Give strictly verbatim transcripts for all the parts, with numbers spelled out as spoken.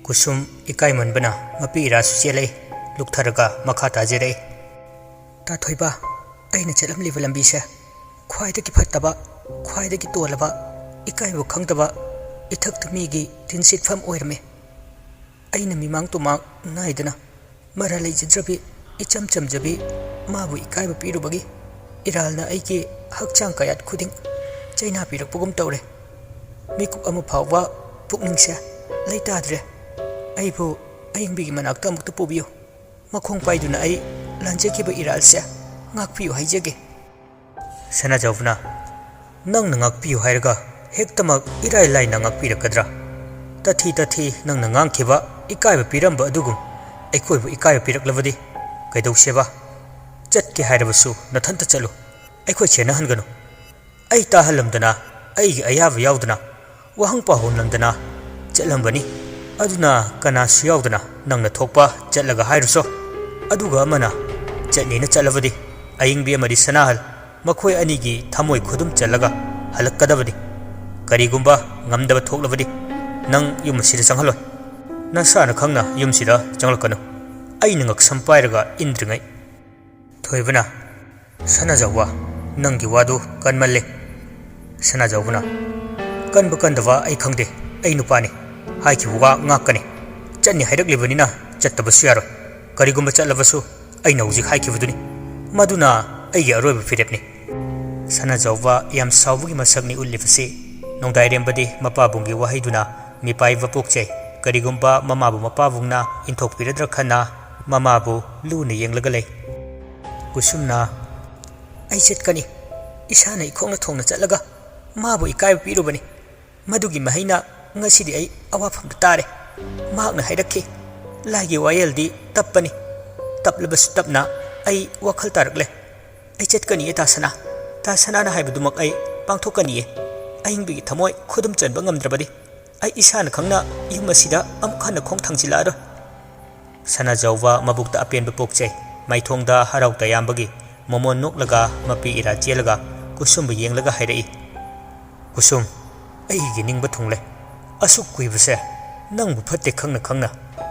ꯀꯨꯁꯨꯝ ꯏꯀꯥꯏꯃꯟꯕꯅ ꯃꯄꯤ ꯏꯔꯥꯁꯨ ꯆꯦꯜꯂꯛꯏ꯫ ꯂꯨꯛꯊꯔꯒ ꯃꯈꯥ ꯇꯥꯖꯔꯛꯏ꯫ "ꯇꯥꯊꯣꯏꯕ, ꯑꯩꯅ ꯆꯠꯂꯝꯂꯤꯕ ꯂꯝꯕꯤꯁꯦ ꯈ꯭ꯋꯥꯏꯗꯒꯤ ꯐꯠꯇꯕ, ꯈ꯭ꯋꯥꯏꯗꯒꯤ ꯇꯣꯜꯂꯕ, ꯏꯀꯥꯏꯕ ꯈꯪꯗꯕ, ꯏꯊꯛꯇ ꯃꯤꯒꯤ ꯇꯤꯟꯁꯤꯠꯐꯝ ꯑꯣꯏꯔꯝꯃꯤ꯫ ꯑꯩꯅ ꯃꯤꯃꯥꯡ ꯇꯨꯃꯥꯡ ꯅꯥꯏꯗꯅ ꯃꯔꯥ ꯂꯩꯖꯗ꯭ꯔꯕꯤ, ꯏꯆꯝ ꯆꯝꯖꯕꯤ, ꯃꯥꯕꯨ ꯏꯀꯥꯏꯕ ꯄꯤꯔꯨꯕꯒꯤ ꯏꯔꯥꯜꯅ ꯑꯩꯒꯤ ꯍꯛꯆꯥꯡ ꯀꯌꯥꯠ ꯈꯨꯗꯤꯡ ꯆꯩꯅꯥ ꯄꯤꯔꯛꯄꯒꯨꯝ ꯇꯧꯔꯦ꯫ ꯃꯤꯀꯨꯞ ꯑꯃ ꯐꯥꯎꯕ ꯄꯨꯛꯅꯤꯡꯁꯦ ꯂꯩꯇꯥꯗ꯭ꯔꯦ꯫ ꯑꯩꯕꯨ ꯑꯌꯤꯡꯕꯤꯒꯤ ꯃꯅꯥꯛꯇ ꯑꯃꯨꯛꯇ ꯄꯨꯕꯤꯌꯨ꯫ ꯃꯈꯣꯡ ꯄꯥꯏꯗꯨꯅ ꯑꯩ ꯂꯥꯟꯖꯈꯤꯕ ꯏꯔꯥꯜꯁꯦ ꯉꯥꯛꯄꯤꯌꯨ ꯍꯥꯏꯖꯒꯦ꯫" ꯁꯅꯥꯖꯥꯎꯕꯅ, "ꯅꯪꯅ ꯉꯥꯛꯄꯤꯌꯨ ꯍꯥꯏꯔꯒ ꯍꯦꯛꯇꯃꯛ ꯏꯔꯥꯏ ꯂꯥꯏꯅ ꯉꯥꯛꯄꯤꯔꯛꯀꯗ꯭ꯔꯥ? ꯇꯊꯤ ꯇꯊꯤ ꯅꯪꯅ ꯉꯥꯡꯈꯤꯕ ꯏꯀꯥꯏꯕ ꯄꯤꯔꯝꯕ ꯑꯗꯨꯒꯨꯝ ꯑꯩꯈꯣꯏꯕꯨ ꯏꯀꯥꯏꯕ ꯄꯤꯔꯛꯂꯕꯗꯤ ꯀꯩꯗꯧꯁꯦꯕ? ꯆꯠꯀꯦ ꯍꯥꯏꯔꯕꯁꯨ ꯅꯊꯟꯇ ꯆꯠꯂꯨ꯫ ꯑꯩꯈꯣꯏ ꯁꯦꯟꯅꯍꯟꯒꯅꯨ꯫" ꯑꯩ ꯇꯥꯍꯜꯂꯝꯗꯅ, ꯑꯩꯒꯤ ꯑꯌꯥꯕ ꯌꯥꯎꯗꯅ, ꯋꯥꯍꯪ ꯄꯥꯎꯍꯪꯂꯝꯗꯅ ꯆꯠꯂꯝꯕꯅꯤ꯫ ꯑꯗꯨꯅ ꯀꯅꯥꯁꯨ ꯌꯥꯎꯗꯅ ꯅꯪꯅ ꯊꯣꯛꯄ ꯆꯠꯂꯒ ꯍꯥꯏꯔꯨꯁꯣ꯫ ꯑꯗꯨꯒ ꯑꯃꯅ ꯆꯠꯅꯤꯅ ꯆꯠꯂꯕꯗꯤ ꯑꯌꯤꯡꯕꯤ ꯑꯃꯗꯤ ꯁꯅꯥꯍꯜ ꯃꯈꯣꯏ ꯑꯅꯤꯒꯤ ꯊꯃꯣꯏ ꯈꯨꯗꯨꯝ ꯆꯜꯂꯒ ꯍꯜꯂꯛꯀꯗꯕꯅꯤ꯫ ꯀꯔꯤꯒꯨꯝꯕ ꯉꯝꯗꯕ ꯊꯣꯛꯂꯕꯗꯤ ꯅꯪ ꯌꯨꯝ ꯑꯁꯤꯗ ꯆꯪꯍꯜꯂꯣꯏ꯫ ꯅꯁꯥꯅ ꯈꯪꯅ ꯌꯨꯝꯁꯤꯗ ꯆꯪꯂꯛꯀꯅꯨ꯫ ꯑꯩꯅ ꯉꯛꯁꯝ ꯄꯥꯏꯔꯒ ꯏꯟꯗ꯭ꯔꯤꯉꯩ꯫ ꯊꯣꯏꯕꯅ, "ꯁꯅꯥꯖꯥꯎꯕ, ꯅꯪꯒꯤ ꯋꯥꯗꯨ ꯀꯟꯃꯜꯂꯦ꯫" ꯁꯅꯥꯖꯥꯎꯕꯅ, "ꯀꯟꯕ ꯀꯟꯗꯕ ꯑꯩ ꯈꯪꯗꯦ, ꯑꯩ ꯅꯨꯄꯥꯅꯤ, ꯍꯥꯏꯈꯤꯕ ꯋꯥ ꯉꯥꯛꯀꯅꯤ꯫ ꯆꯠꯅꯤ ꯍꯥꯏꯔꯛꯂꯤꯕꯅꯤꯅ ꯆꯠꯇꯕꯁꯨ ꯌꯥꯔꯣꯏ꯫ ꯀꯔꯤꯒꯨꯝꯕ ꯆꯠꯂꯕꯁꯨ ꯑꯩꯅ ꯍꯧꯖꯤꯛ ꯍꯥꯏꯈꯤꯕꯗꯨꯅꯤ, ꯃꯗꯨꯅ ꯑꯩꯒꯤ ꯑꯔꯣꯏꯕ ꯐꯤꯔꯦꯞꯅꯤ꯫" ꯁꯅꯥꯖꯥꯎꯕ ꯌꯥꯝ ꯁꯥꯎꯕꯒꯤ ꯃꯁꯛꯅꯤ ꯎꯠꯂꯤꯕꯁꯤ꯫ ꯅꯣꯡꯗꯥꯏꯔꯦꯝꯕꯗꯤ ꯃꯄꯥꯕꯨꯡꯒꯤ ꯋꯥꯍꯩꯗꯨꯅ ꯃꯤꯄꯥꯏꯕ ꯄꯣꯛꯆꯩ꯫ ꯀꯔꯤꯒꯨꯝꯕ ꯃꯃꯥꯕꯨ ꯃꯄꯥꯕꯨꯡꯅ ꯏꯟꯊꯣꯛꯄꯤꯔꯗ꯭ꯔꯥ ꯈꯟꯅ ꯃꯃꯥꯕꯨ ꯂꯨꯅ ꯌꯦꯡꯂꯒ ꯂꯩ꯫ ꯀꯨꯁꯨꯝꯅ, "ꯑꯩ ꯆꯠꯀꯅꯤ꯫ ꯏꯁꯥꯅ ꯏꯈꯣꯡꯅ ꯊꯣꯡꯅ ꯆꯠꯂꯒ ꯃꯥꯕꯨ ꯏꯀꯥꯏꯕ ꯄꯤꯔꯨꯕꯅꯤ꯫ ꯃꯗꯨꯒꯤ ꯃꯍꯩꯅ ꯉꯁꯤꯗꯤ ꯑꯩ ꯑꯋꯥꯐꯝꯗ ꯇꯥꯔꯦ꯫ ꯃꯍꯥꯛꯅ ꯍꯥꯏꯔꯛꯈꯤ, ꯂꯥꯏꯒꯤ ꯋꯥꯌꯦꯜꯗꯤ ꯇꯞꯄꯅꯤ꯫ ꯇꯞꯂꯕꯁꯨ ꯇꯞꯅ ꯑꯩ ꯋꯥꯈꯜ ꯇꯥꯔꯛꯂꯦ꯫ ꯑꯩ ꯆꯠꯀꯅꯤꯌꯦ ꯇꯥ ꯁꯅꯥ꯫ ꯇꯥ ꯁꯅꯥꯅ ꯍꯥꯏꯕꯗꯨꯃꯛ ꯑꯩ ꯄꯥꯡꯊꯣꯛꯀꯅꯤꯌꯦ꯫ ꯑꯌꯤꯡꯕꯤꯒꯤ ꯊꯃꯣꯏ ꯈꯨꯗꯨꯝ ꯆꯟꯕ ꯉꯝꯗ꯭ꯔꯕꯗꯤ ꯑꯩ ꯏꯁꯥꯅ ꯈꯪꯅ ꯌꯨꯝ ꯑꯁꯤꯗ ꯑꯃꯨꯛ ꯍꯟꯅ ꯈꯣꯡ ꯊꯥꯡꯖꯤꯜꯂꯛꯑꯔꯣꯏ꯫" ꯁꯅꯥꯖꯥꯎꯕ ꯃꯕꯨꯛꯇ ꯑꯄꯦꯟꯕ ꯄꯣꯛꯆꯩ꯫ ꯃꯥꯏꯊꯣꯡꯗ ꯍꯔꯥꯎ ꯇꯌꯥꯝꯕꯒꯤ ꯃꯃꯣꯟ ꯅꯣꯛꯂꯒ ꯃꯄꯤ ꯏꯔꯥ ꯆꯦꯜꯂꯒ ꯀꯨꯁꯨꯝꯕꯨ ꯌꯦꯡꯂꯒ ꯍꯥꯏꯔꯛꯏ, "ꯀꯨꯁꯨꯝ, ꯑꯩꯒꯤ ꯅꯤꯡꯕ ꯊꯨꯡꯂꯦ꯫ ꯑꯁꯨꯛ ꯀꯨꯏꯕꯁꯦ ꯅꯪꯕꯨ ꯐꯠꯇꯦ ꯈꯪꯅ ꯈꯪꯅ,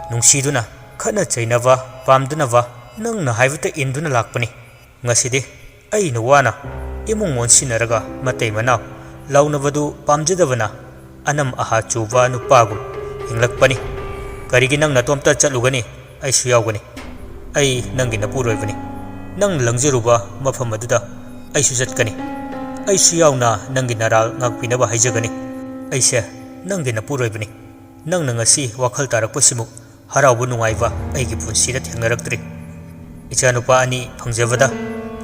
ꯅꯨꯡꯁꯤꯗꯨꯅ, ꯈꯠꯅ ꯆꯩꯅꯕ ꯄꯥꯝꯗꯅꯕ, ꯅꯪꯅ ꯍꯥꯏꯕꯇ ꯏꯟꯗꯨꯅ ꯂꯥꯛꯄꯅꯤ꯫ ꯉꯁꯤꯗꯤ ꯑꯩꯅ ꯋꯥꯅ ꯏꯃꯨꯡ ꯑꯣꯟꯁꯤꯟꯅꯔꯒ ꯃꯇꯩ ꯃꯅꯥꯎ ꯂꯥꯎꯅꯕꯗꯨ ꯄꯥꯝꯖꯗꯕꯅ ꯑꯅꯝ ꯑꯍꯥ ꯆꯨꯕ ꯅꯨꯄꯥꯒꯨꯝ ꯍꯤꯡꯂꯛꯄꯅꯤ꯫ ꯀꯔꯤꯒꯤ ꯅꯪ ꯅꯇꯣꯝꯇ ꯆꯠꯂꯨꯒꯅꯤ? ꯑꯩꯁꯨ ꯌꯥꯎꯒꯅꯤ꯫ ꯑꯩ ꯅꯪꯒꯤ ꯅꯄꯨꯔꯣꯏꯕꯅꯤ꯫ ꯅꯪ ꯂꯪꯖꯔꯨꯕ ꯃꯐꯝ ꯑꯗꯨꯗ ꯑꯩꯁꯨ ꯆꯠꯀꯅꯤ꯫ ꯑꯩꯁꯨ ꯌꯥꯎꯅ ꯅꯪꯒꯤ ꯅꯔꯥꯜ ꯉꯥꯛꯄꯤꯅꯕ ꯍꯥꯏꯖꯒꯅꯤ꯫ ꯑꯩꯁꯦ ꯅꯪꯒꯤ ꯅꯄꯨꯔꯣꯏꯕꯅꯤ꯫ ꯅꯪꯅ ꯉꯁꯤ ꯋꯥꯈꯜ ꯇꯥꯔꯛꯄꯁꯤꯃꯨꯛ ꯍꯔꯥꯎꯕ ꯅꯨꯡꯉꯥꯏꯕ ꯑꯩꯒꯤ ꯄꯨꯟꯁꯤꯗ ꯊꯦꯡꯅꯔꯛꯇ꯭ꯔꯤ꯫ ꯏꯆꯥꯅꯨꯄꯥ ꯑꯅꯤ ꯐꯪꯖꯕꯗ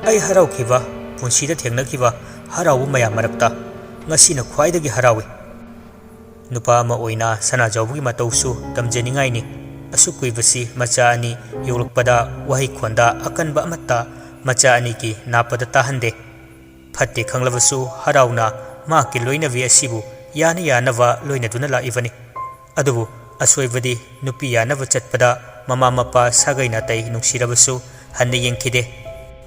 ꯑꯩ ꯍꯔꯥꯎꯈꯤꯕ, ꯄꯨꯟꯁꯤꯗ ꯊꯦꯡꯅꯈꯤꯕ ꯍꯔꯥꯎꯕ ꯃꯌꯥꯝ ꯃꯔꯛꯇ ꯉꯁꯤꯅ ꯈ꯭ꯋꯥꯏꯗꯒꯤ ꯍꯔꯥꯎꯏ꯫ ꯅꯨꯄꯥ ꯑꯃ ꯑꯣꯏꯅ ꯁꯅꯥꯖꯥꯎꯕꯒꯤ ꯃꯇꯧꯁꯨ ꯇꯝꯖꯅꯤꯡꯉꯥꯏꯅꯤ꯫ ꯑꯁꯨꯛ ꯀꯨꯏꯕꯁꯤ ꯃꯆꯥ ꯑꯅꯤ ꯌꯣꯛꯂꯛꯄꯗ ꯋꯥꯍꯩ ꯈꯣꯟꯗ ꯑꯀꯟꯕ ꯑꯃꯠꯇ ꯃꯆꯥ ꯑꯅꯤꯒꯤ ꯅꯥꯞꯄꯗ ꯇꯥꯍꯟꯗꯦ꯫ ꯐꯠꯇꯦ ꯈꯪꯂꯕꯁꯨ ꯍꯔꯥꯎꯅ ꯃꯍꯥꯛꯀꯤ ꯂꯣꯏꯅꯕꯤ ꯑꯁꯤꯕꯨ ꯌꯥꯅ ꯌꯥꯅꯕ ꯂꯣꯏꯅꯗꯨꯅ ꯂꯥꯛꯏꯕꯅꯤ꯫ ꯑꯗꯨꯕꯨ ꯑꯁꯣꯏꯕꯗꯤ ꯅꯨꯄꯤ ꯌꯥꯅꯕ ꯆꯠꯄꯗ ꯃꯃꯥ ꯃꯄꯥ ꯁꯥꯒꯩ ꯅꯥꯇꯩ ꯅꯨꯡꯁꯤꯔꯕꯁꯨ ꯍꯟꯅ ꯌꯦꯡꯈꯤꯗꯦ꯫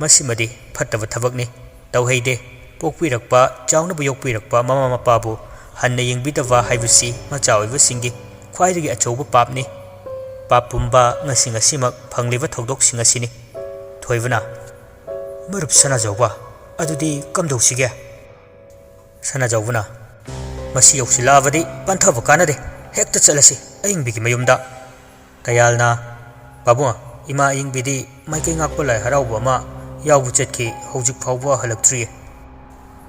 ꯃꯁꯤꯃꯗꯤ ꯐꯠꯇꯕ ꯊꯕꯛꯅꯤ꯫ ꯇꯧꯍꯩꯗꯦ꯫ ꯄꯣꯛꯄꯤꯔꯛꯄ, ꯆꯥꯎꯅꯕ ꯌꯣꯛꯄꯤꯔꯛꯄ ꯃꯃꯥ ꯃꯄꯥꯕꯨ ꯍꯟꯅ ꯌꯦꯡꯕꯤꯗꯕ ꯍꯥꯏꯕꯁꯤ ꯃꯆꯥ ꯑꯣꯏꯕꯁꯤꯡꯒꯤ ꯈ꯭ꯋꯥꯏꯗꯒꯤ ꯑꯆꯧꯕ ꯄꯥꯞꯅꯤ꯫ ꯄꯥꯞ ꯄꯨꯝꯕ ꯉꯁꯤ ꯉꯁꯤꯃꯛ ꯐꯪꯂꯤꯕ ꯊꯧꯗꯣꯛꯁꯤꯡ ꯑꯁꯤꯅꯤ꯫ ꯊꯣꯏꯕꯅ, "ꯃꯔꯨꯞ ꯁꯅꯥꯖꯥꯎꯕ, ꯑꯗꯨꯗꯤ ꯀꯝꯗꯧꯁꯤꯒꯦ?" ꯁꯅꯥꯖꯥꯎꯕꯅ, "ꯃꯁꯤ ꯌꯧꯁꯤꯜꯂꯛꯑꯕꯗꯤ ꯄꯟꯊꯕ ꯀꯥꯟꯅꯗꯦ꯫ ꯍꯦꯛꯇ ꯆꯠꯂꯁꯤ ꯑꯏꯪꯕꯤꯒꯤ ꯃꯌꯨꯝꯗ꯫" ꯇꯌꯥꯜꯅ, "ꯄꯥꯕꯨꯡ, ꯏꯃꯥ ꯑꯏꯪꯕꯤꯗꯤ ꯃꯥꯏꯀꯩ ꯉꯥꯛꯄ ꯂꯥꯏ ꯍꯔꯥꯎꯕ ꯑꯃ ꯌꯥꯎꯕ ꯆꯠꯈꯤ, ꯍꯧꯖꯤꯛ ꯐꯥꯎꯕ ꯍꯜꯂꯛꯇ꯭ꯔꯤꯌꯦ꯫"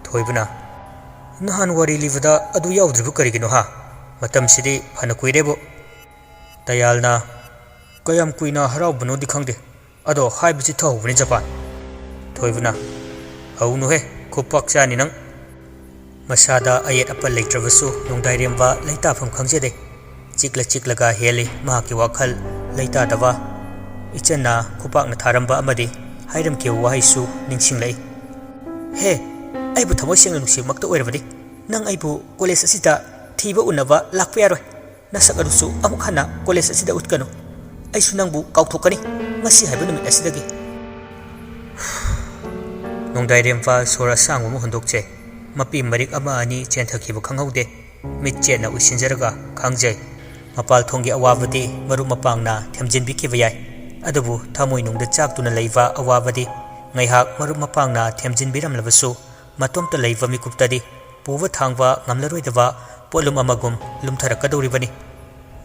ꯊꯣꯏꯕꯅ, "ꯅꯍꯥꯟ ꯋꯥꯔꯤ ꯂꯤꯕꯗ ꯑꯗꯨ ꯌꯥꯎꯗ꯭ꯔꯤꯕ ꯀꯔꯤꯒꯤꯅꯣ ꯍꯥ? ꯃꯇꯝꯁꯤꯗꯤ ꯐꯅ ꯀꯨꯏꯔꯦꯕꯨ꯫" ꯇꯌꯥꯜꯅ, "ꯀꯌꯥꯝ ꯀꯨꯏꯅ ꯍꯔꯥꯎꯕꯅꯣꯗꯤ ꯈꯪꯗꯦ, ꯑꯗꯣ ꯍꯥꯏꯕꯁꯤ ꯊꯍꯧꯕꯅꯤ ꯖꯄꯥꯟ꯫" ꯊꯣꯏꯕꯅ, "ꯍꯧꯅꯨꯍꯦ, ꯈꯨꯄꯥꯛ ꯆꯥꯅꯤ ꯅꯪ꯫" ꯃꯁꯥꯗ ꯑꯌꯦꯠ ꯑꯄꯟ ꯂꯩꯇ꯭ꯔꯕꯁꯨ ꯅꯣꯡꯗꯥꯏꯔꯦꯝꯕ ꯂꯩꯇꯥꯐꯝ ꯈꯪꯖꯗꯦ꯫ ꯆꯤꯛꯂ ꯆꯤꯛꯂꯒ ꯍꯦꯜꯂꯤ ꯃꯍꯥꯛꯀꯤ ꯋꯥꯈꯜ ꯂꯩꯇꯥꯗꯕ꯫ ꯏꯆꯟꯅ ꯈꯨꯄꯥꯛꯅ ꯊꯥꯔꯝꯕ ꯑꯃꯗꯤ ꯍꯥꯏꯔꯝꯈꯤꯕ ꯋꯥꯍꯩꯁꯨ ꯅꯤꯡꯁꯤꯡꯂꯛꯏ꯫ "ꯍꯦ, ꯑꯩꯕꯨ ꯊꯃꯣꯏ ꯁꯦꯡꯅ ꯅꯨꯡꯁꯤꯕꯃꯛꯇ ꯑꯣꯏꯔꯕꯗꯤ ꯅꯪ ꯑꯩꯕꯨ ꯀꯣꯂꯦꯖ ꯑꯁꯤꯗ ꯊꯤꯕ ꯎꯅꯕ ꯂꯥꯛꯄ ꯌꯥꯔꯣꯏ꯫ ꯅꯁꯛ ꯑꯗꯨꯁꯨ ꯑꯃꯨꯛ ꯍꯟꯅ ꯀꯣꯂꯦꯖ ꯑꯁꯤꯗ ꯎꯠꯀꯅꯨ꯫ ꯑꯩꯁꯨ ꯅꯪꯕꯨ ꯀꯥꯎꯊꯣꯛꯀꯅꯤ ꯉꯁꯤ ꯍꯥꯏꯕ ꯅꯨꯃꯤꯠ ꯑꯁꯤꯗꯒꯤ꯫" ꯅꯣꯡꯗꯥꯏꯔꯦꯝꯕ ꯁꯣꯔ ꯑꯁꯥꯡꯕ ꯑꯃ ꯍꯣꯟꯗꯣꯛꯆꯩ꯫ ꯃꯄꯤ ꯃꯔꯤꯛ ꯑꯃ ꯑꯅꯤ ꯆꯦꯟꯊꯈꯤꯕ ꯈꯪꯍꯧꯗꯦ꯫ ꯃꯤꯠ ꯆꯦꯠꯅ ꯎꯏꯁꯤꯟꯖꯔꯒ ꯈꯥꯡꯖꯩ꯫ ꯃꯄꯥꯜ ꯊꯣꯡꯒꯤ ꯑꯋꯥꯕꯗꯤ ꯃꯔꯨꯞ ꯃꯄꯥꯡꯅ ꯊꯦꯝꯖꯤꯟꯕꯤꯈꯤꯕ ꯌꯥꯏ, ꯑꯗꯨꯕꯨ ꯊꯃꯣꯏꯅꯨꯡꯗ ꯆꯥꯛꯇꯨꯅ ꯂꯩꯕ ꯑꯋꯥꯕꯗꯤ ꯉꯥꯏꯍꯥꯛ ꯃꯔꯨꯞ ꯃꯄꯥꯡꯅ ꯊꯦꯝꯖꯤꯟꯕꯤꯔꯝꯂꯕꯁꯨ, ꯃꯇꯣꯝꯇ ꯂꯩꯕ ꯃꯤꯀꯨꯞꯇꯗꯤ ꯄꯨꯕ ꯊꯥꯡꯕ ꯉꯝꯂꯔꯣꯏꯗꯕ ꯄꯣꯠꯂꯨꯝ ꯑꯃꯒꯨꯝ ꯂꯨꯝꯊꯔꯛꯀꯗꯧꯔꯤꯕꯅꯤ꯫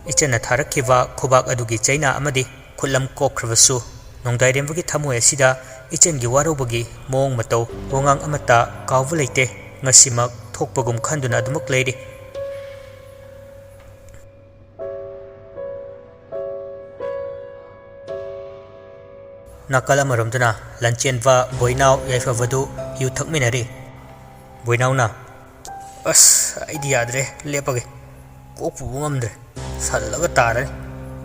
ꯏꯆꯟꯅ ꯊꯥꯔꯛꯈꯤꯕ ꯈꯨꯕꯥꯛ ꯑꯗꯨꯒꯤ ꯆꯩꯅꯥ ꯑꯃꯗꯤ ꯈꯨꯠꯂꯝ ꯀꯣꯛꯈ꯭ꯔꯕꯁꯨ, ꯅꯣꯡꯗꯥꯏꯔꯦꯝꯕꯒꯤ ꯊꯃꯣꯏ ꯑꯁꯤꯗ ꯏꯆꯟꯒꯤ ꯋꯥꯔꯧꯕꯒꯤ ꯃꯑꯣꯡ ꯃꯇꯧ, ꯋꯥꯉꯥꯡ ꯑꯃꯠꯇ ꯀꯥꯎꯕ ꯂꯩꯇꯦ꯫ ꯉꯁꯤꯃꯛ ꯊꯣꯛꯄꯒꯨꯝ ꯈꯟꯗꯨꯅ ꯑꯗꯨꯃꯛ ꯂꯩꯔꯤ꯫ ꯅꯥꯀꯜ ꯑꯃꯔꯣꯝꯗꯅ ꯂꯟꯆꯦꯟꯕ, ꯕꯣꯏꯅꯥꯎ, ꯌꯥꯏꯐꯕꯗꯨ ꯌꯨ ꯊꯛꯃꯤꯟꯅꯔꯤ꯫ ꯕꯣꯏꯅꯥꯎꯅ, "ꯑꯁ, ꯑꯩꯗꯤ ꯌꯥꯗ꯭ꯔꯦ, ꯂꯦꯞꯄꯒꯦ꯫ ꯀꯣꯛ ꯄꯨꯕ ꯉꯝꯗ꯭ꯔꯦ꯫ ꯁꯜꯂꯒ ꯇꯥꯔꯅꯤ꯫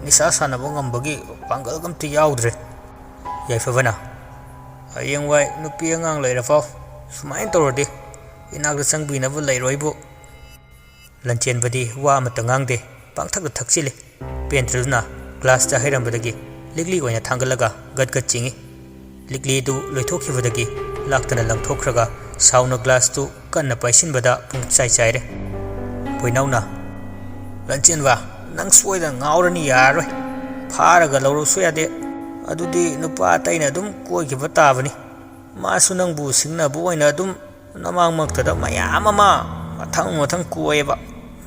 ꯅꯤꯁꯥ ꯁꯥꯟꯅꯕ ꯉꯝꯕꯒꯤ ꯄꯥꯡꯒꯜꯒ ꯑꯝꯇ ꯌꯥꯎꯗ꯭ꯔꯦ꯫" ꯌꯥꯏꯐꯕꯅ, "ꯍꯌꯦꯡꯋꯥꯏ ꯅꯨꯄꯤ ꯑꯉꯥꯡ ꯂꯩꯔꯐꯥꯎ ꯁꯨꯃꯥꯏꯅ ꯇꯧꯔꯗꯤ ꯏꯅꯥꯛꯇ ꯆꯪꯕꯤꯅꯕ ꯂꯩꯔꯣꯏꯕꯨ꯫" ꯂꯟꯆꯦꯟꯕꯗꯤ ꯋꯥ ꯑꯃꯠꯇ ꯉꯥꯡꯗꯦ, ꯄꯪꯊꯛꯇ ꯊꯛꯆꯤꯜꯂꯤ꯫ ꯄꯦꯟꯗ꯭ꯔꯗꯨꯅ ꯒ꯭ꯂꯥꯁꯇ ꯍꯩꯔꯝꯕꯗꯒꯤ ꯂꯤꯛꯂꯤ ꯑꯣꯏꯅ ꯊꯥꯡꯒꯠꯂꯒ ꯒꯠ ꯒꯠ ꯆꯤꯡꯏ꯫ ꯂꯤꯛꯂꯤꯗꯨ ꯂꯣꯏꯊꯣꯛꯈꯤꯕꯗꯒꯤ ꯂꯥꯛꯇꯅ ꯂꯪꯊꯣꯛꯈ꯭ꯔꯒ ꯁꯥꯎꯅ ꯒ꯭ꯂꯥꯁꯇꯨ ꯀꯟꯅ ꯄꯥꯏꯁꯤꯟꯕꯗ ꯄꯨꯡꯆꯥꯏ ꯆꯥꯏꯔꯦ꯫ ꯕꯣꯏꯅꯥꯎꯅ, "ꯂꯟꯆꯦꯟꯕ, ꯅꯪ ꯁꯣꯏꯗꯅ ꯉꯥꯎꯔꯅꯤ, ꯌꯥꯔꯔꯣꯏ꯫ ꯐꯥꯔꯒ ꯂꯧꯔꯁꯨ ꯌꯥꯗꯦ꯫ ꯑꯗꯨꯗꯤ ꯅꯨꯄꯥ ꯑꯇꯩꯅ ꯑꯗꯨꯝ ꯀꯣꯏꯈꯤꯕ ꯇꯥꯕꯅꯤ꯫ ꯃꯥꯁꯨ ꯅꯪꯕꯨ ꯁꯤꯡꯅꯕ ꯑꯣꯏꯅ ꯑꯗꯨꯝ ꯅꯃꯥꯡꯃꯛꯇꯗ ꯃꯌꯥꯝ ꯑꯃ ꯃꯊꯪ ꯃꯊꯪ ꯀꯣꯏꯌꯦꯕ꯫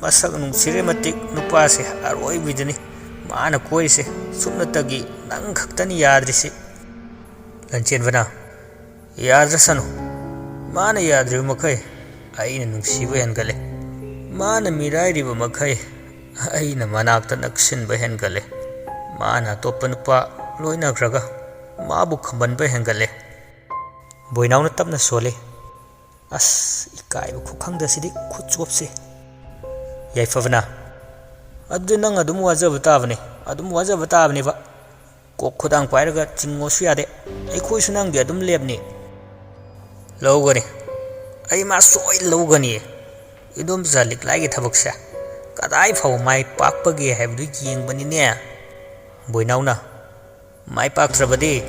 ꯃꯁꯛ ꯅꯨꯡꯁꯤꯔꯦ ꯃꯇꯤꯛ ꯅꯨꯄꯥꯁꯦ ꯑꯔꯣꯏꯕꯤꯗꯅꯤ ꯃꯥꯅ ꯀꯣꯏꯔꯤꯁꯦ꯫ ꯁꯨꯞꯅꯇꯒꯤ ꯅꯪ ꯈꯛꯇꯅꯤ ꯌꯥꯗ꯭ꯔꯤꯁꯤ꯫" ꯂꯟꯆꯦꯟꯕꯅ, "ꯌꯥꯗ꯭ꯔꯁꯅꯨ꯫ ꯃꯥꯅ ꯌꯥꯗ꯭ꯔꯤꯕ ꯃꯈꯩ ꯑꯩꯅ ꯅꯨꯡꯁꯤꯕ ꯍꯦꯟꯒꯠꯂꯦ꯫ ꯃꯥꯅ ꯃꯤꯔꯥꯏꯔꯤꯕ ꯃꯈꯩ ꯑꯩꯅ ꯃꯅꯥꯛꯇ ꯅꯛꯁꯤꯟꯕ ꯍꯦꯟꯒꯠꯂꯦ꯫ ꯃꯥꯅ ꯑꯇꯣꯞꯄ ꯅꯨꯄꯥ ꯂꯣꯏꯅꯈ꯭ꯔꯒ ꯃꯥꯕꯨ ꯈꯝꯕꯟꯕ ꯍꯦꯟꯒꯠꯂꯦ꯫" ꯕꯣꯏꯅꯥꯎꯅ ꯇꯞꯅ ꯁꯣꯜꯂꯤ꯫ "ꯑꯁ, ꯏꯀꯥꯏꯕ ꯈꯨꯈꯪꯗꯁꯤꯗꯤ ꯈꯨꯠ ꯆꯣꯞꯁꯦ꯫" ꯌꯥꯏꯐꯕꯅ, "ꯑꯗꯨꯗꯤ ꯅꯪ ꯑꯗꯨꯝ ꯋꯥꯖꯕ ꯇꯥꯕꯅꯤ, ꯑꯗꯨꯝ ꯋꯥꯖꯕ ꯇꯥꯕꯅꯦꯕ꯫ ꯀꯣꯛ ꯈꯨꯗꯥꯡ ꯄꯥꯏꯔꯒ ꯆꯤꯡꯉꯣꯁꯨ ꯌꯥꯗꯦ꯫ ꯑꯩꯈꯣꯏꯁꯨ ꯅꯪꯒꯤ ꯑꯗꯨꯝ ꯂꯦꯞꯅꯤ꯫" "ꯂꯧꯒꯅꯤ꯫ ꯑꯩ ꯃꯥ ꯁꯣꯏ ꯂꯧꯒꯅꯤ꯫ ꯏꯗꯣꯝꯆꯥ ꯂꯤꯛꯂꯥꯏꯒꯤ ꯊꯕꯛꯁꯦ ꯀꯗꯥꯏ ꯐꯥꯎꯕ ꯃꯥꯏ ꯄꯥꯛꯄꯒꯦ ꯍꯥꯏꯕꯗꯨ ꯌꯦꯡꯕꯅꯤꯅꯦ꯫" ꯕꯣꯏꯅꯥꯎꯅ, "ꯃꯥꯏ ꯄꯥꯛꯇ꯭ꯔꯕꯗꯤ?"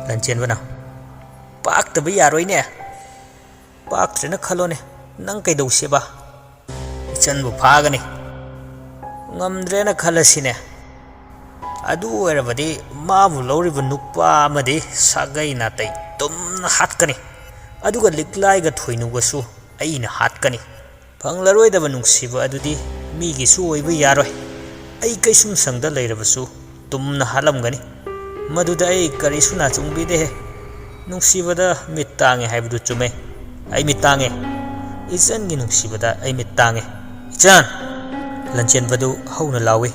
ꯂꯟꯆꯦꯟꯕꯅ, "ꯄꯥꯛꯇꯕ ꯌꯥꯔꯣꯏꯅꯦ꯫ ꯄꯥꯛꯇ꯭ꯔꯦꯅ ꯈꯜꯂꯣꯅꯦ, ꯅꯪ ꯀꯩꯗꯧꯁꯦꯕ?" "ꯏꯆꯟꯕꯨ ꯐꯥꯒꯅꯤ꯫" ꯉꯝꯗ꯭ꯔꯦꯅ ꯈꯜꯂꯁꯤꯅꯦ꯫ ꯑꯗꯨ ꯑꯣꯏꯔꯕꯗꯤ ꯃꯥꯕꯨ ꯂꯧꯔꯤꯕ ꯅꯨꯄꯥ ꯑꯃꯗꯤ ꯁꯥꯒꯩ ꯅꯥꯇꯩ ꯇꯨꯝꯅ ꯍꯥꯠꯀꯅꯤ꯫ ꯑꯗꯨꯒ ꯂꯤꯛꯂꯥꯏꯒ ꯊꯣꯏꯅꯨꯒꯁꯨ ꯑꯩꯅ ꯍꯥꯠꯀꯅꯤ꯫ ꯐꯪꯂꯔꯣꯏꯗꯕ ꯅꯨꯡꯁꯤꯕ ꯑꯗꯨꯗꯤ ꯃꯤꯒꯤꯁꯨ ꯑꯣꯏꯕ ꯌꯥꯔꯣꯏ꯫ ꯑꯩ ꯀꯩꯁꯨꯝꯁꯪꯗ ꯂꯩꯔꯕꯁꯨ ꯇꯨꯝꯅ ꯍꯥꯠꯂꯝꯒꯅꯤ꯫ ꯃꯗꯨꯗ ꯑꯩ ꯀꯔꯤꯁꯨ ꯅꯥꯆꯨꯡꯕꯤꯗꯦꯍꯦ꯫ ꯅꯨꯡꯁꯤꯕꯗ ꯃꯤꯠ ꯇꯥꯡꯉꯦ ꯍꯥꯏꯕꯗꯨ ꯆꯨꯝꯃꯦ꯫ ꯑꯩ ꯃꯤꯠ ꯇꯥꯡꯉꯦ꯫ ꯏꯆꯟꯒꯤ ꯅꯨꯡꯁꯤꯕꯗ ꯑꯩ ꯃꯤꯠ ꯇꯥꯡꯉꯦ꯫ ꯏꯆꯟ! ꯂꯟꯆꯦꯟꯕꯗꯨ ꯍꯧꯅ ꯂꯥꯎꯏ꯫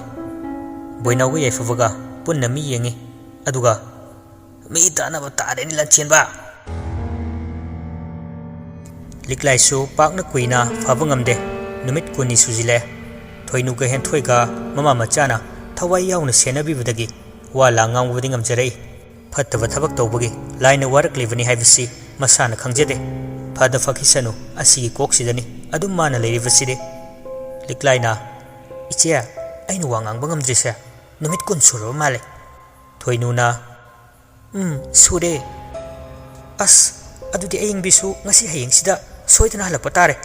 ꯕꯣꯏꯅꯥꯎꯒ ꯌꯥꯏꯐꯕꯒ ꯄꯨꯟꯅ ꯃꯤ ꯌꯦꯡꯉꯤ꯫ ꯑꯗꯨꯒ, "ꯃꯤ ꯇꯥꯅꯕ ꯇꯥꯔꯦꯅꯦ, ꯂꯟꯆꯦꯟꯕ!" ꯂꯤꯛꯂꯥꯏꯁꯨ ꯄꯥꯛꯅ ꯀꯨꯏꯅ ꯐꯕ ꯉꯝꯗꯦ꯫ ꯅꯨꯃꯤꯠ ꯀꯨꯟꯅꯤ ꯁꯨꯖꯤꯜꯂꯛꯑꯦ꯫ ꯊꯣꯏꯅꯨꯒ ꯍꯦꯟꯊꯣꯏꯒ ꯃꯃꯥ ꯃꯆꯥꯅ ꯊꯋꯥꯏ ꯌꯥꯎꯅ ꯁꯦꯟꯅꯕꯤꯕꯗꯒꯤ ꯋꯥ ꯂꯥꯡ ꯉꯥꯡꯕꯗꯤ ꯉꯝꯖꯔꯛꯏ꯫ ꯐꯠꯇꯕ ꯊꯕꯛ ꯇꯧꯕꯒꯤ ꯂꯥꯏꯅ ꯋꯥꯔꯛꯂꯤꯕꯅꯤ ꯍꯥꯏꯕꯁꯤ ꯃꯁꯥꯅ ꯈꯪꯖꯗꯦ꯫ ꯐꯗ ꯐꯈꯤꯁꯅꯨ, ꯑꯁꯤꯒꯤ ꯀꯣꯛꯁꯤꯗꯅꯤ ꯑꯗꯨꯝ ꯃꯥꯅ ꯂꯩꯔꯤꯕꯁꯤꯗꯤ꯫ ꯂꯤꯛꯂꯥꯏꯅ, "ꯏꯆꯦ, ꯑꯩꯅ ꯋꯥ ꯉꯥꯡꯕ ꯉꯝꯗ꯭ꯔꯤꯁꯦ ꯅꯨꯃꯤꯠ ꯀꯨꯟ ꯁꯨꯔꯕ ꯃꯥꯜꯂꯦ꯫" ꯊꯣꯏꯅꯨꯅ, "ꯎꯝ, ꯁꯨꯔꯦ꯫ ꯑꯁ, ꯑꯗꯨꯗꯤ ꯑꯌꯤꯡꯕꯤꯁꯨ ꯉꯁꯤ ꯍꯌꯦꯡꯁꯤꯗ ꯁꯣꯏꯗꯅ ꯍꯜꯂꯛꯄ ꯇꯥꯔꯦ꯫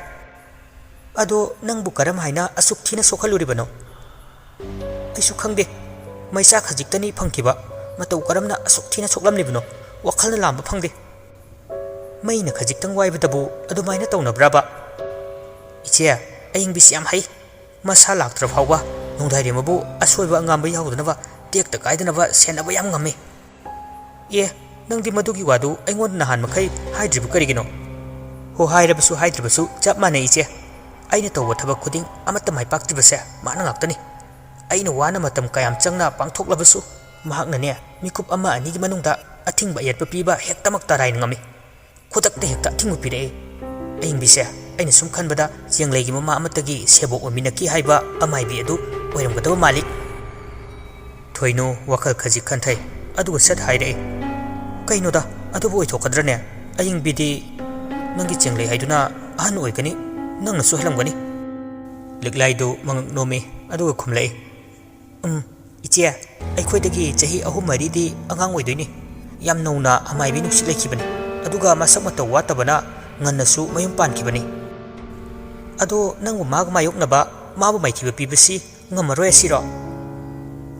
ꯑꯗꯣ ꯅꯪꯕꯨ ꯀꯔꯝ ꯍꯥꯏꯅ ꯑꯁꯨꯛ ꯊꯤꯅ ꯁꯣꯛꯍꯜꯂꯨꯔꯤꯕꯅꯣ?" "ꯑꯩꯁꯨ ꯈꯪꯗꯦ꯫ ꯃꯩꯆꯥꯛ ꯈꯖꯤꯛꯇꯅꯤ ꯐꯪꯈꯤꯕ꯫ ꯃꯇꯧ ꯀꯔꯝꯅ ꯑꯁꯨꯛ ꯊꯤꯅ ꯁꯣꯛꯂꯝꯂꯤꯕꯅꯣ? ꯋꯥꯈꯜꯅ ꯂꯥꯝꯕ ꯐꯪꯗꯦ꯫ ꯃꯩꯅ ꯈꯖꯤꯛꯇꯪ ꯋꯥꯏꯕꯗꯕꯨ ꯑꯗꯨꯃꯥꯏꯅ ꯇꯧꯅꯕ꯭ꯔꯕ?" "ꯏꯆꯦ, ꯑꯌꯤꯡꯕꯤꯁꯤ ꯌꯥꯝ ꯍꯩ꯫ ꯃꯁꯥ ꯂꯥꯛꯇ꯭ꯔ ꯐꯥꯎꯕ ꯅꯣꯡꯗꯥꯏꯔꯦꯝꯕꯕꯨ ꯑꯁꯣꯏꯕ ꯑꯉꯥꯝꯕ ꯌꯥꯎꯗꯅꯕ ꯇꯦꯛꯇ ꯀꯥꯏꯗꯅꯕ ꯁꯦꯟꯅꯕ ꯌꯥꯝ ꯉꯝꯃꯤ꯫" "ꯑꯦ, ꯅꯪꯗꯤ ꯃꯗꯨꯒꯤ ꯋꯥꯗꯨ ꯑꯩꯉꯣꯟꯗ ꯅꯍꯥꯟ ꯃꯈꯩ ꯍꯥꯏꯗ꯭ꯔꯤꯕ ꯀꯔꯤꯒꯤꯅꯣ?" "ꯍꯣ, ꯍꯥꯏꯔꯕꯁꯨ ꯍꯥꯏꯗ꯭ꯔꯕꯁꯨ ꯆꯞ ꯃꯥꯟꯅꯩ, ꯏꯆꯦ꯫ ꯑꯩꯅ ꯇꯧꯕ ꯊꯕꯛ ꯈꯨꯗꯤꯡ ꯑꯃꯠꯇ ꯃꯥꯏ ꯄꯥꯛꯇ꯭ꯔꯤꯕꯁꯦ ꯃꯥꯅ ꯉꯥꯛꯇꯅꯤ꯫ ꯑꯩꯅ ꯋꯥꯅ ꯃꯇꯝ ꯀꯌꯥꯝ ꯆꯪꯅ ꯄꯥꯡꯊꯣꯛꯂꯕꯁꯨ ꯃꯍꯥꯛꯅꯅꯦ, ꯃꯤꯀꯨꯞ ꯑꯃ ꯑꯅꯤꯒꯤ ꯃꯅꯨꯡꯗ ꯑꯊꯤꯡꯕ ꯑꯌꯦꯠꯄ ꯄꯤꯕ ꯍꯦꯛꯇꯃꯛ ꯇꯔꯥꯏꯅ ꯉꯝꯃꯤ꯫ ꯈꯨꯗꯛꯇ ꯍꯦꯛꯇ ꯑꯊꯤꯡꯕ ꯄꯤꯔꯛꯏ꯫ ꯑꯌꯤꯡꯕꯤꯁꯦ, ꯑꯩꯅ ꯁꯨꯝ ꯈꯟꯕꯗ ꯆꯦꯡꯂꯩꯒꯤ ꯃꯃꯥ ꯑꯃꯠꯇꯒꯤ ꯁꯦꯕꯣꯛ ꯑꯣꯏꯃꯤꯟꯅꯈꯤ ꯍꯥꯏꯕ ꯑꯃꯥꯏꯕꯤ ꯑꯗꯨ ꯑꯣꯏꯔꯝꯒꯗꯕ ꯃꯥꯜꯂꯤ꯫" ꯊꯣꯏꯅꯨ ꯋꯥꯈꯜ ꯈꯖꯤꯛ ꯈꯟꯊꯩ, ꯑꯗꯨꯒ ꯁꯠ ꯍꯥꯏꯔꯛꯏ, "ꯀꯩꯅꯣꯗ, ꯑꯗꯨꯕꯨ ꯑꯣꯏꯊꯣꯛꯀꯗ꯭ꯔꯅꯦ? ꯑꯌꯤꯡꯕꯤꯗꯤ ꯅꯪꯒꯤ ꯆꯦꯡꯂꯩ ꯍꯥꯏꯗꯨꯅ ꯑꯍꯟ ꯑꯣꯏꯒꯅꯤ, ꯅꯪꯅꯁꯨ ꯍꯜꯂꯝꯒꯅꯤ꯫" ꯂꯤꯛꯂꯥꯏꯗꯨ ꯃꯉꯛ ꯅꯣꯝꯃꯤ, ꯑꯗꯨꯒ ꯈꯨꯝꯂꯛꯏ, "ꯎꯝ, ꯏꯆꯦ, ꯑꯩꯈꯣꯏꯗꯒꯤ ꯆꯍꯤ ꯑꯍꯨꯝ ꯃꯔꯤꯗꯤ ꯑꯉꯥꯡ ꯑꯣꯏꯗꯣꯏꯅꯤ꯫ ꯌꯥꯝ ꯅꯧꯅ ꯑꯃꯥꯏꯕꯤ ꯅꯨꯡꯁꯤꯠ ꯂꯩꯈꯤꯕꯅꯤ꯫ ꯑꯗꯨꯒ ꯃꯁꯛ ꯃꯇꯧ ꯋꯥꯠꯇꯕꯅ ꯉꯟꯅꯁꯨ ꯃꯌꯨꯝ ꯄꯥꯟꯈꯤꯕꯅꯤ꯫ ꯑꯗꯣ ꯅꯪꯕꯨ ꯃꯥꯒ ꯃꯥꯌꯣꯛꯅꯕ, ꯃꯥꯕꯨ ꯃꯥꯏꯊꯤꯕ ꯄꯤꯕꯁꯤ ꯉꯝꯃꯔꯣꯏ ꯑꯁꯤꯔꯣ?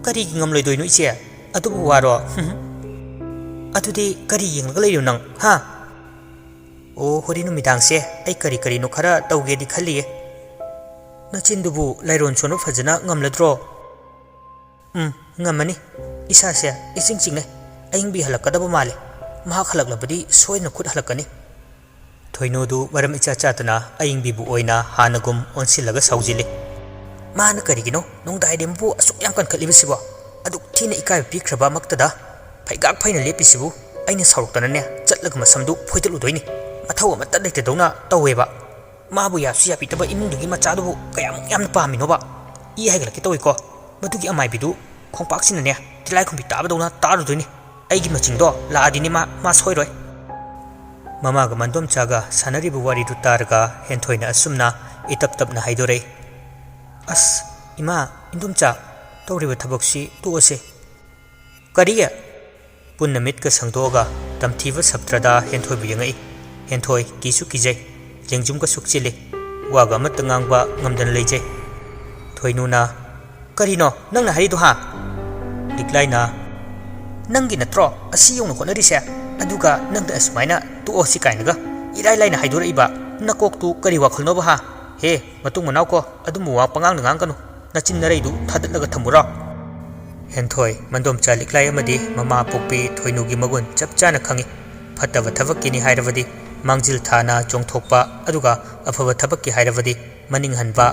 ꯀꯔꯤꯒꯤ ꯉꯝꯂꯣꯏꯗꯣꯏꯅꯣ ꯏꯆꯦ? ꯑꯗꯨꯕꯨ ꯋꯥꯔꯣ? ꯑꯗꯨꯗꯤ ꯀꯔꯤ ꯌꯦꯡꯂꯒ ꯂꯩꯔꯤꯅꯣ ꯅꯪ, ꯍꯥ? ꯑꯣ, ꯍꯣꯔꯦꯟ ꯅꯨꯃꯤꯗꯥꯡꯁꯦ ꯑꯩ ꯀꯔꯤ ꯀꯔꯤꯅꯣ ꯈꯔ ꯇꯧꯒꯦꯗꯤ ꯈꯜꯂꯤꯌꯦ꯫ ꯅꯆꯤꯟꯗꯨꯕꯨ ꯂꯥꯏꯔꯣꯟ ꯁꯣꯟꯕ ꯐꯖꯅ ꯉꯝꯂꯗ꯭ꯔꯣ? ꯎꯝ, ꯉꯝꯃꯅꯤ꯫ ꯏꯁꯥꯁꯦ ꯏꯆꯤꯡ ꯆꯤꯡꯅꯩ꯫ ꯑꯏꯪꯕꯤ ꯍꯜꯂꯛꯀꯗꯕ ꯃꯥꯜꯂꯦ꯫ ꯃꯍꯥꯛ ꯍꯜꯂꯛꯂꯕꯗꯤ ꯁꯣꯏꯗꯅ ꯈꯨꯠ ꯍꯜꯂꯛꯀꯅꯤ꯫ ꯊꯣꯏꯅꯨꯗꯨ ꯃꯔꯝ ꯏꯆꯥ ꯆꯥꯗꯅ ꯑꯏꯪꯕꯤꯕꯨ ꯑꯣꯏꯅ ꯍꯥꯟꯅꯒꯨꯝ ꯑꯣꯟꯁꯤꯜꯂꯒ ꯁꯥꯎꯖꯤꯜꯂꯤ꯫ ꯃꯥꯅ ꯀꯔꯤꯒꯤꯅꯣ ꯅꯣꯡꯗꯥꯏꯔꯦꯝꯕꯕꯨ ꯑꯁꯨꯛ ꯌꯥꯝ ꯀꯟꯈꯠꯂꯤꯕꯁꯤꯕꯣ? ꯑꯗꯨꯛ ꯊꯤꯅ ꯏꯀꯥꯏꯕ ꯄꯤꯈ꯭ꯔꯕ ꯃꯛꯇꯗ ꯐꯩꯒꯥꯛ ꯐꯩꯅ ꯂꯦꯞꯄꯤꯁꯤꯕꯨ? ꯑꯩꯅ ꯁꯥꯎꯔꯛꯇꯅꯅꯦ ꯆꯠꯂꯒ ꯃꯁꯝꯗꯨ ꯐꯣꯏꯗꯠꯂꯨꯗꯣꯏꯅꯤ꯫ ꯃꯊꯧ ꯑꯃꯠꯇ ꯂꯩꯇꯗꯧꯅ ꯇꯧꯋꯦꯕ꯫ ꯃꯥꯕꯨ ꯌꯥꯁꯨ ꯌꯥꯕꯤꯗꯕ ꯏꯃꯨꯡꯗꯨꯒꯤ ꯃꯆꯥꯗꯨꯕꯨ ꯀꯌꯥꯃꯨꯛ ꯌꯥꯝꯅ ꯄꯥꯝꯃꯤꯅꯣꯕ? ꯏ ꯍꯥꯏꯒꯠꯂꯛꯀꯦ ꯇꯧꯏꯀꯣ꯫ ꯃꯗꯨꯒꯤ ꯑꯃꯥꯏꯕꯤꯗꯨ ꯈꯣꯡꯄꯥꯛꯁꯤꯅꯅꯦ ꯇꯤꯜꯂꯥꯏꯈꯨꯝꯕꯤ ꯇꯥꯕꯗꯧꯅ ꯇꯥꯔꯨꯗꯣꯏꯅꯤ꯫ ꯑꯩꯒꯤ ꯃꯆꯤꯡꯗꯣ ꯂꯥꯛꯑꯗꯤꯅꯦ ꯃꯥ, ꯃꯥ ꯁꯣꯏꯔꯣꯏ꯫ ꯃꯃꯥꯒ ꯃꯟꯗꯣꯝꯆꯥꯒ ꯁꯥꯟꯅꯔꯤꯕ ꯋꯥꯔꯤꯗꯨ ꯇꯥꯔꯒ ꯍꯦꯟꯊꯣꯏꯅ ꯑꯁꯨꯝꯅ ꯏꯇꯞ ꯇꯞꯅ ꯍꯥꯏꯗꯣꯔꯛꯏ꯫ ꯑꯁ, ꯏꯃꯥ, ꯏꯟꯗꯣꯝꯆꯥ, ꯇꯧꯔꯤꯕ ꯊꯕꯛꯁꯤ ꯇꯣꯛꯑꯁꯦ꯫ ꯀꯔꯤ? ꯄꯨꯟꯅ ꯃꯤꯠꯀ ꯁꯪꯗꯣꯛꯑꯒ ꯇꯝꯊꯤꯕ ꯁꯞꯇ꯭ꯔꯗ ꯍꯦꯟꯊꯣꯏꯕꯨ ꯌꯦꯡꯉꯛꯏ꯫ ꯍꯦꯟꯊꯣꯏ ꯀꯤꯁꯨ ꯀꯤꯖꯩ, ꯂꯦꯡꯖꯨꯝꯒ ꯁꯨꯛꯆꯤꯜꯂꯤ꯫ ꯋꯥꯒ ꯑꯃꯠꯇ ꯉꯥꯡꯕ ꯉꯝꯗꯅ ꯂꯩꯖꯩ꯫ ꯊꯣꯏꯅꯨꯅ, "ꯀꯔꯤꯅꯣ ꯅꯪꯅ ꯍꯥꯏꯔꯤꯗꯣ, ꯍꯥ?" ꯂꯤꯛꯂꯥꯏꯅ, "ꯅꯪꯒꯤ ꯅꯠꯇ꯭ꯔꯣ ꯑꯁꯤ ꯌꯧꯅ ꯍꯣꯠꯅꯔꯤꯁꯦ? ꯑꯗꯨꯒ ꯅꯪꯅ ꯑꯁꯨꯃꯥꯏꯅ ꯇꯣꯛꯑꯣ ꯁꯤ ꯀꯥꯏꯅꯒ ꯏꯔꯥꯏ ꯂꯥꯏꯅ ꯍꯥꯏꯗꯣꯔꯛꯏꯕ? ꯅꯀꯣꯛꯇꯨ ꯀꯔꯤ ꯋꯥꯈꯜꯅꯣꯕ, ꯍꯥ? ꯍꯦ, ꯃꯇꯨꯡ ꯃꯅꯥꯎ ꯀꯣ, ꯑꯗꯨꯝꯕ ꯋꯥ ꯄꯉꯥꯡꯗ ꯉꯥꯡꯒꯅꯨ꯫ ꯅꯆꯤꯟ ꯅꯔꯩꯗꯨ ꯊꯥꯗꯠꯂꯒ ꯊꯝꯃꯨꯔꯣ?" ꯍꯦꯟꯊꯣꯏ, ꯃꯟꯗꯣꯝꯆꯥ ꯂꯤꯛꯂꯥꯏ ꯑꯃꯗꯤ ꯃꯃꯥ ꯄꯣꯛꯄꯤ ꯊꯣꯏꯅꯨꯒꯤ ꯃꯒꯨꯟ ꯆꯞ ꯆꯥꯅ ꯈꯪꯏ꯫ ꯐꯠꯇꯕ ꯊꯕꯛꯀꯤꯅꯤ ꯍꯥꯏꯔꯕꯗꯤ ꯃꯥꯡꯖꯤꯜ ꯊꯥꯅ ꯆꯣꯡꯊꯣꯛꯄ, ꯑꯗꯨꯒ ꯑꯐꯕ ꯊꯕꯛꯀꯤ ꯍꯥꯏꯔꯕꯗꯤ ꯃꯅꯤꯡ ꯍꯟꯕ,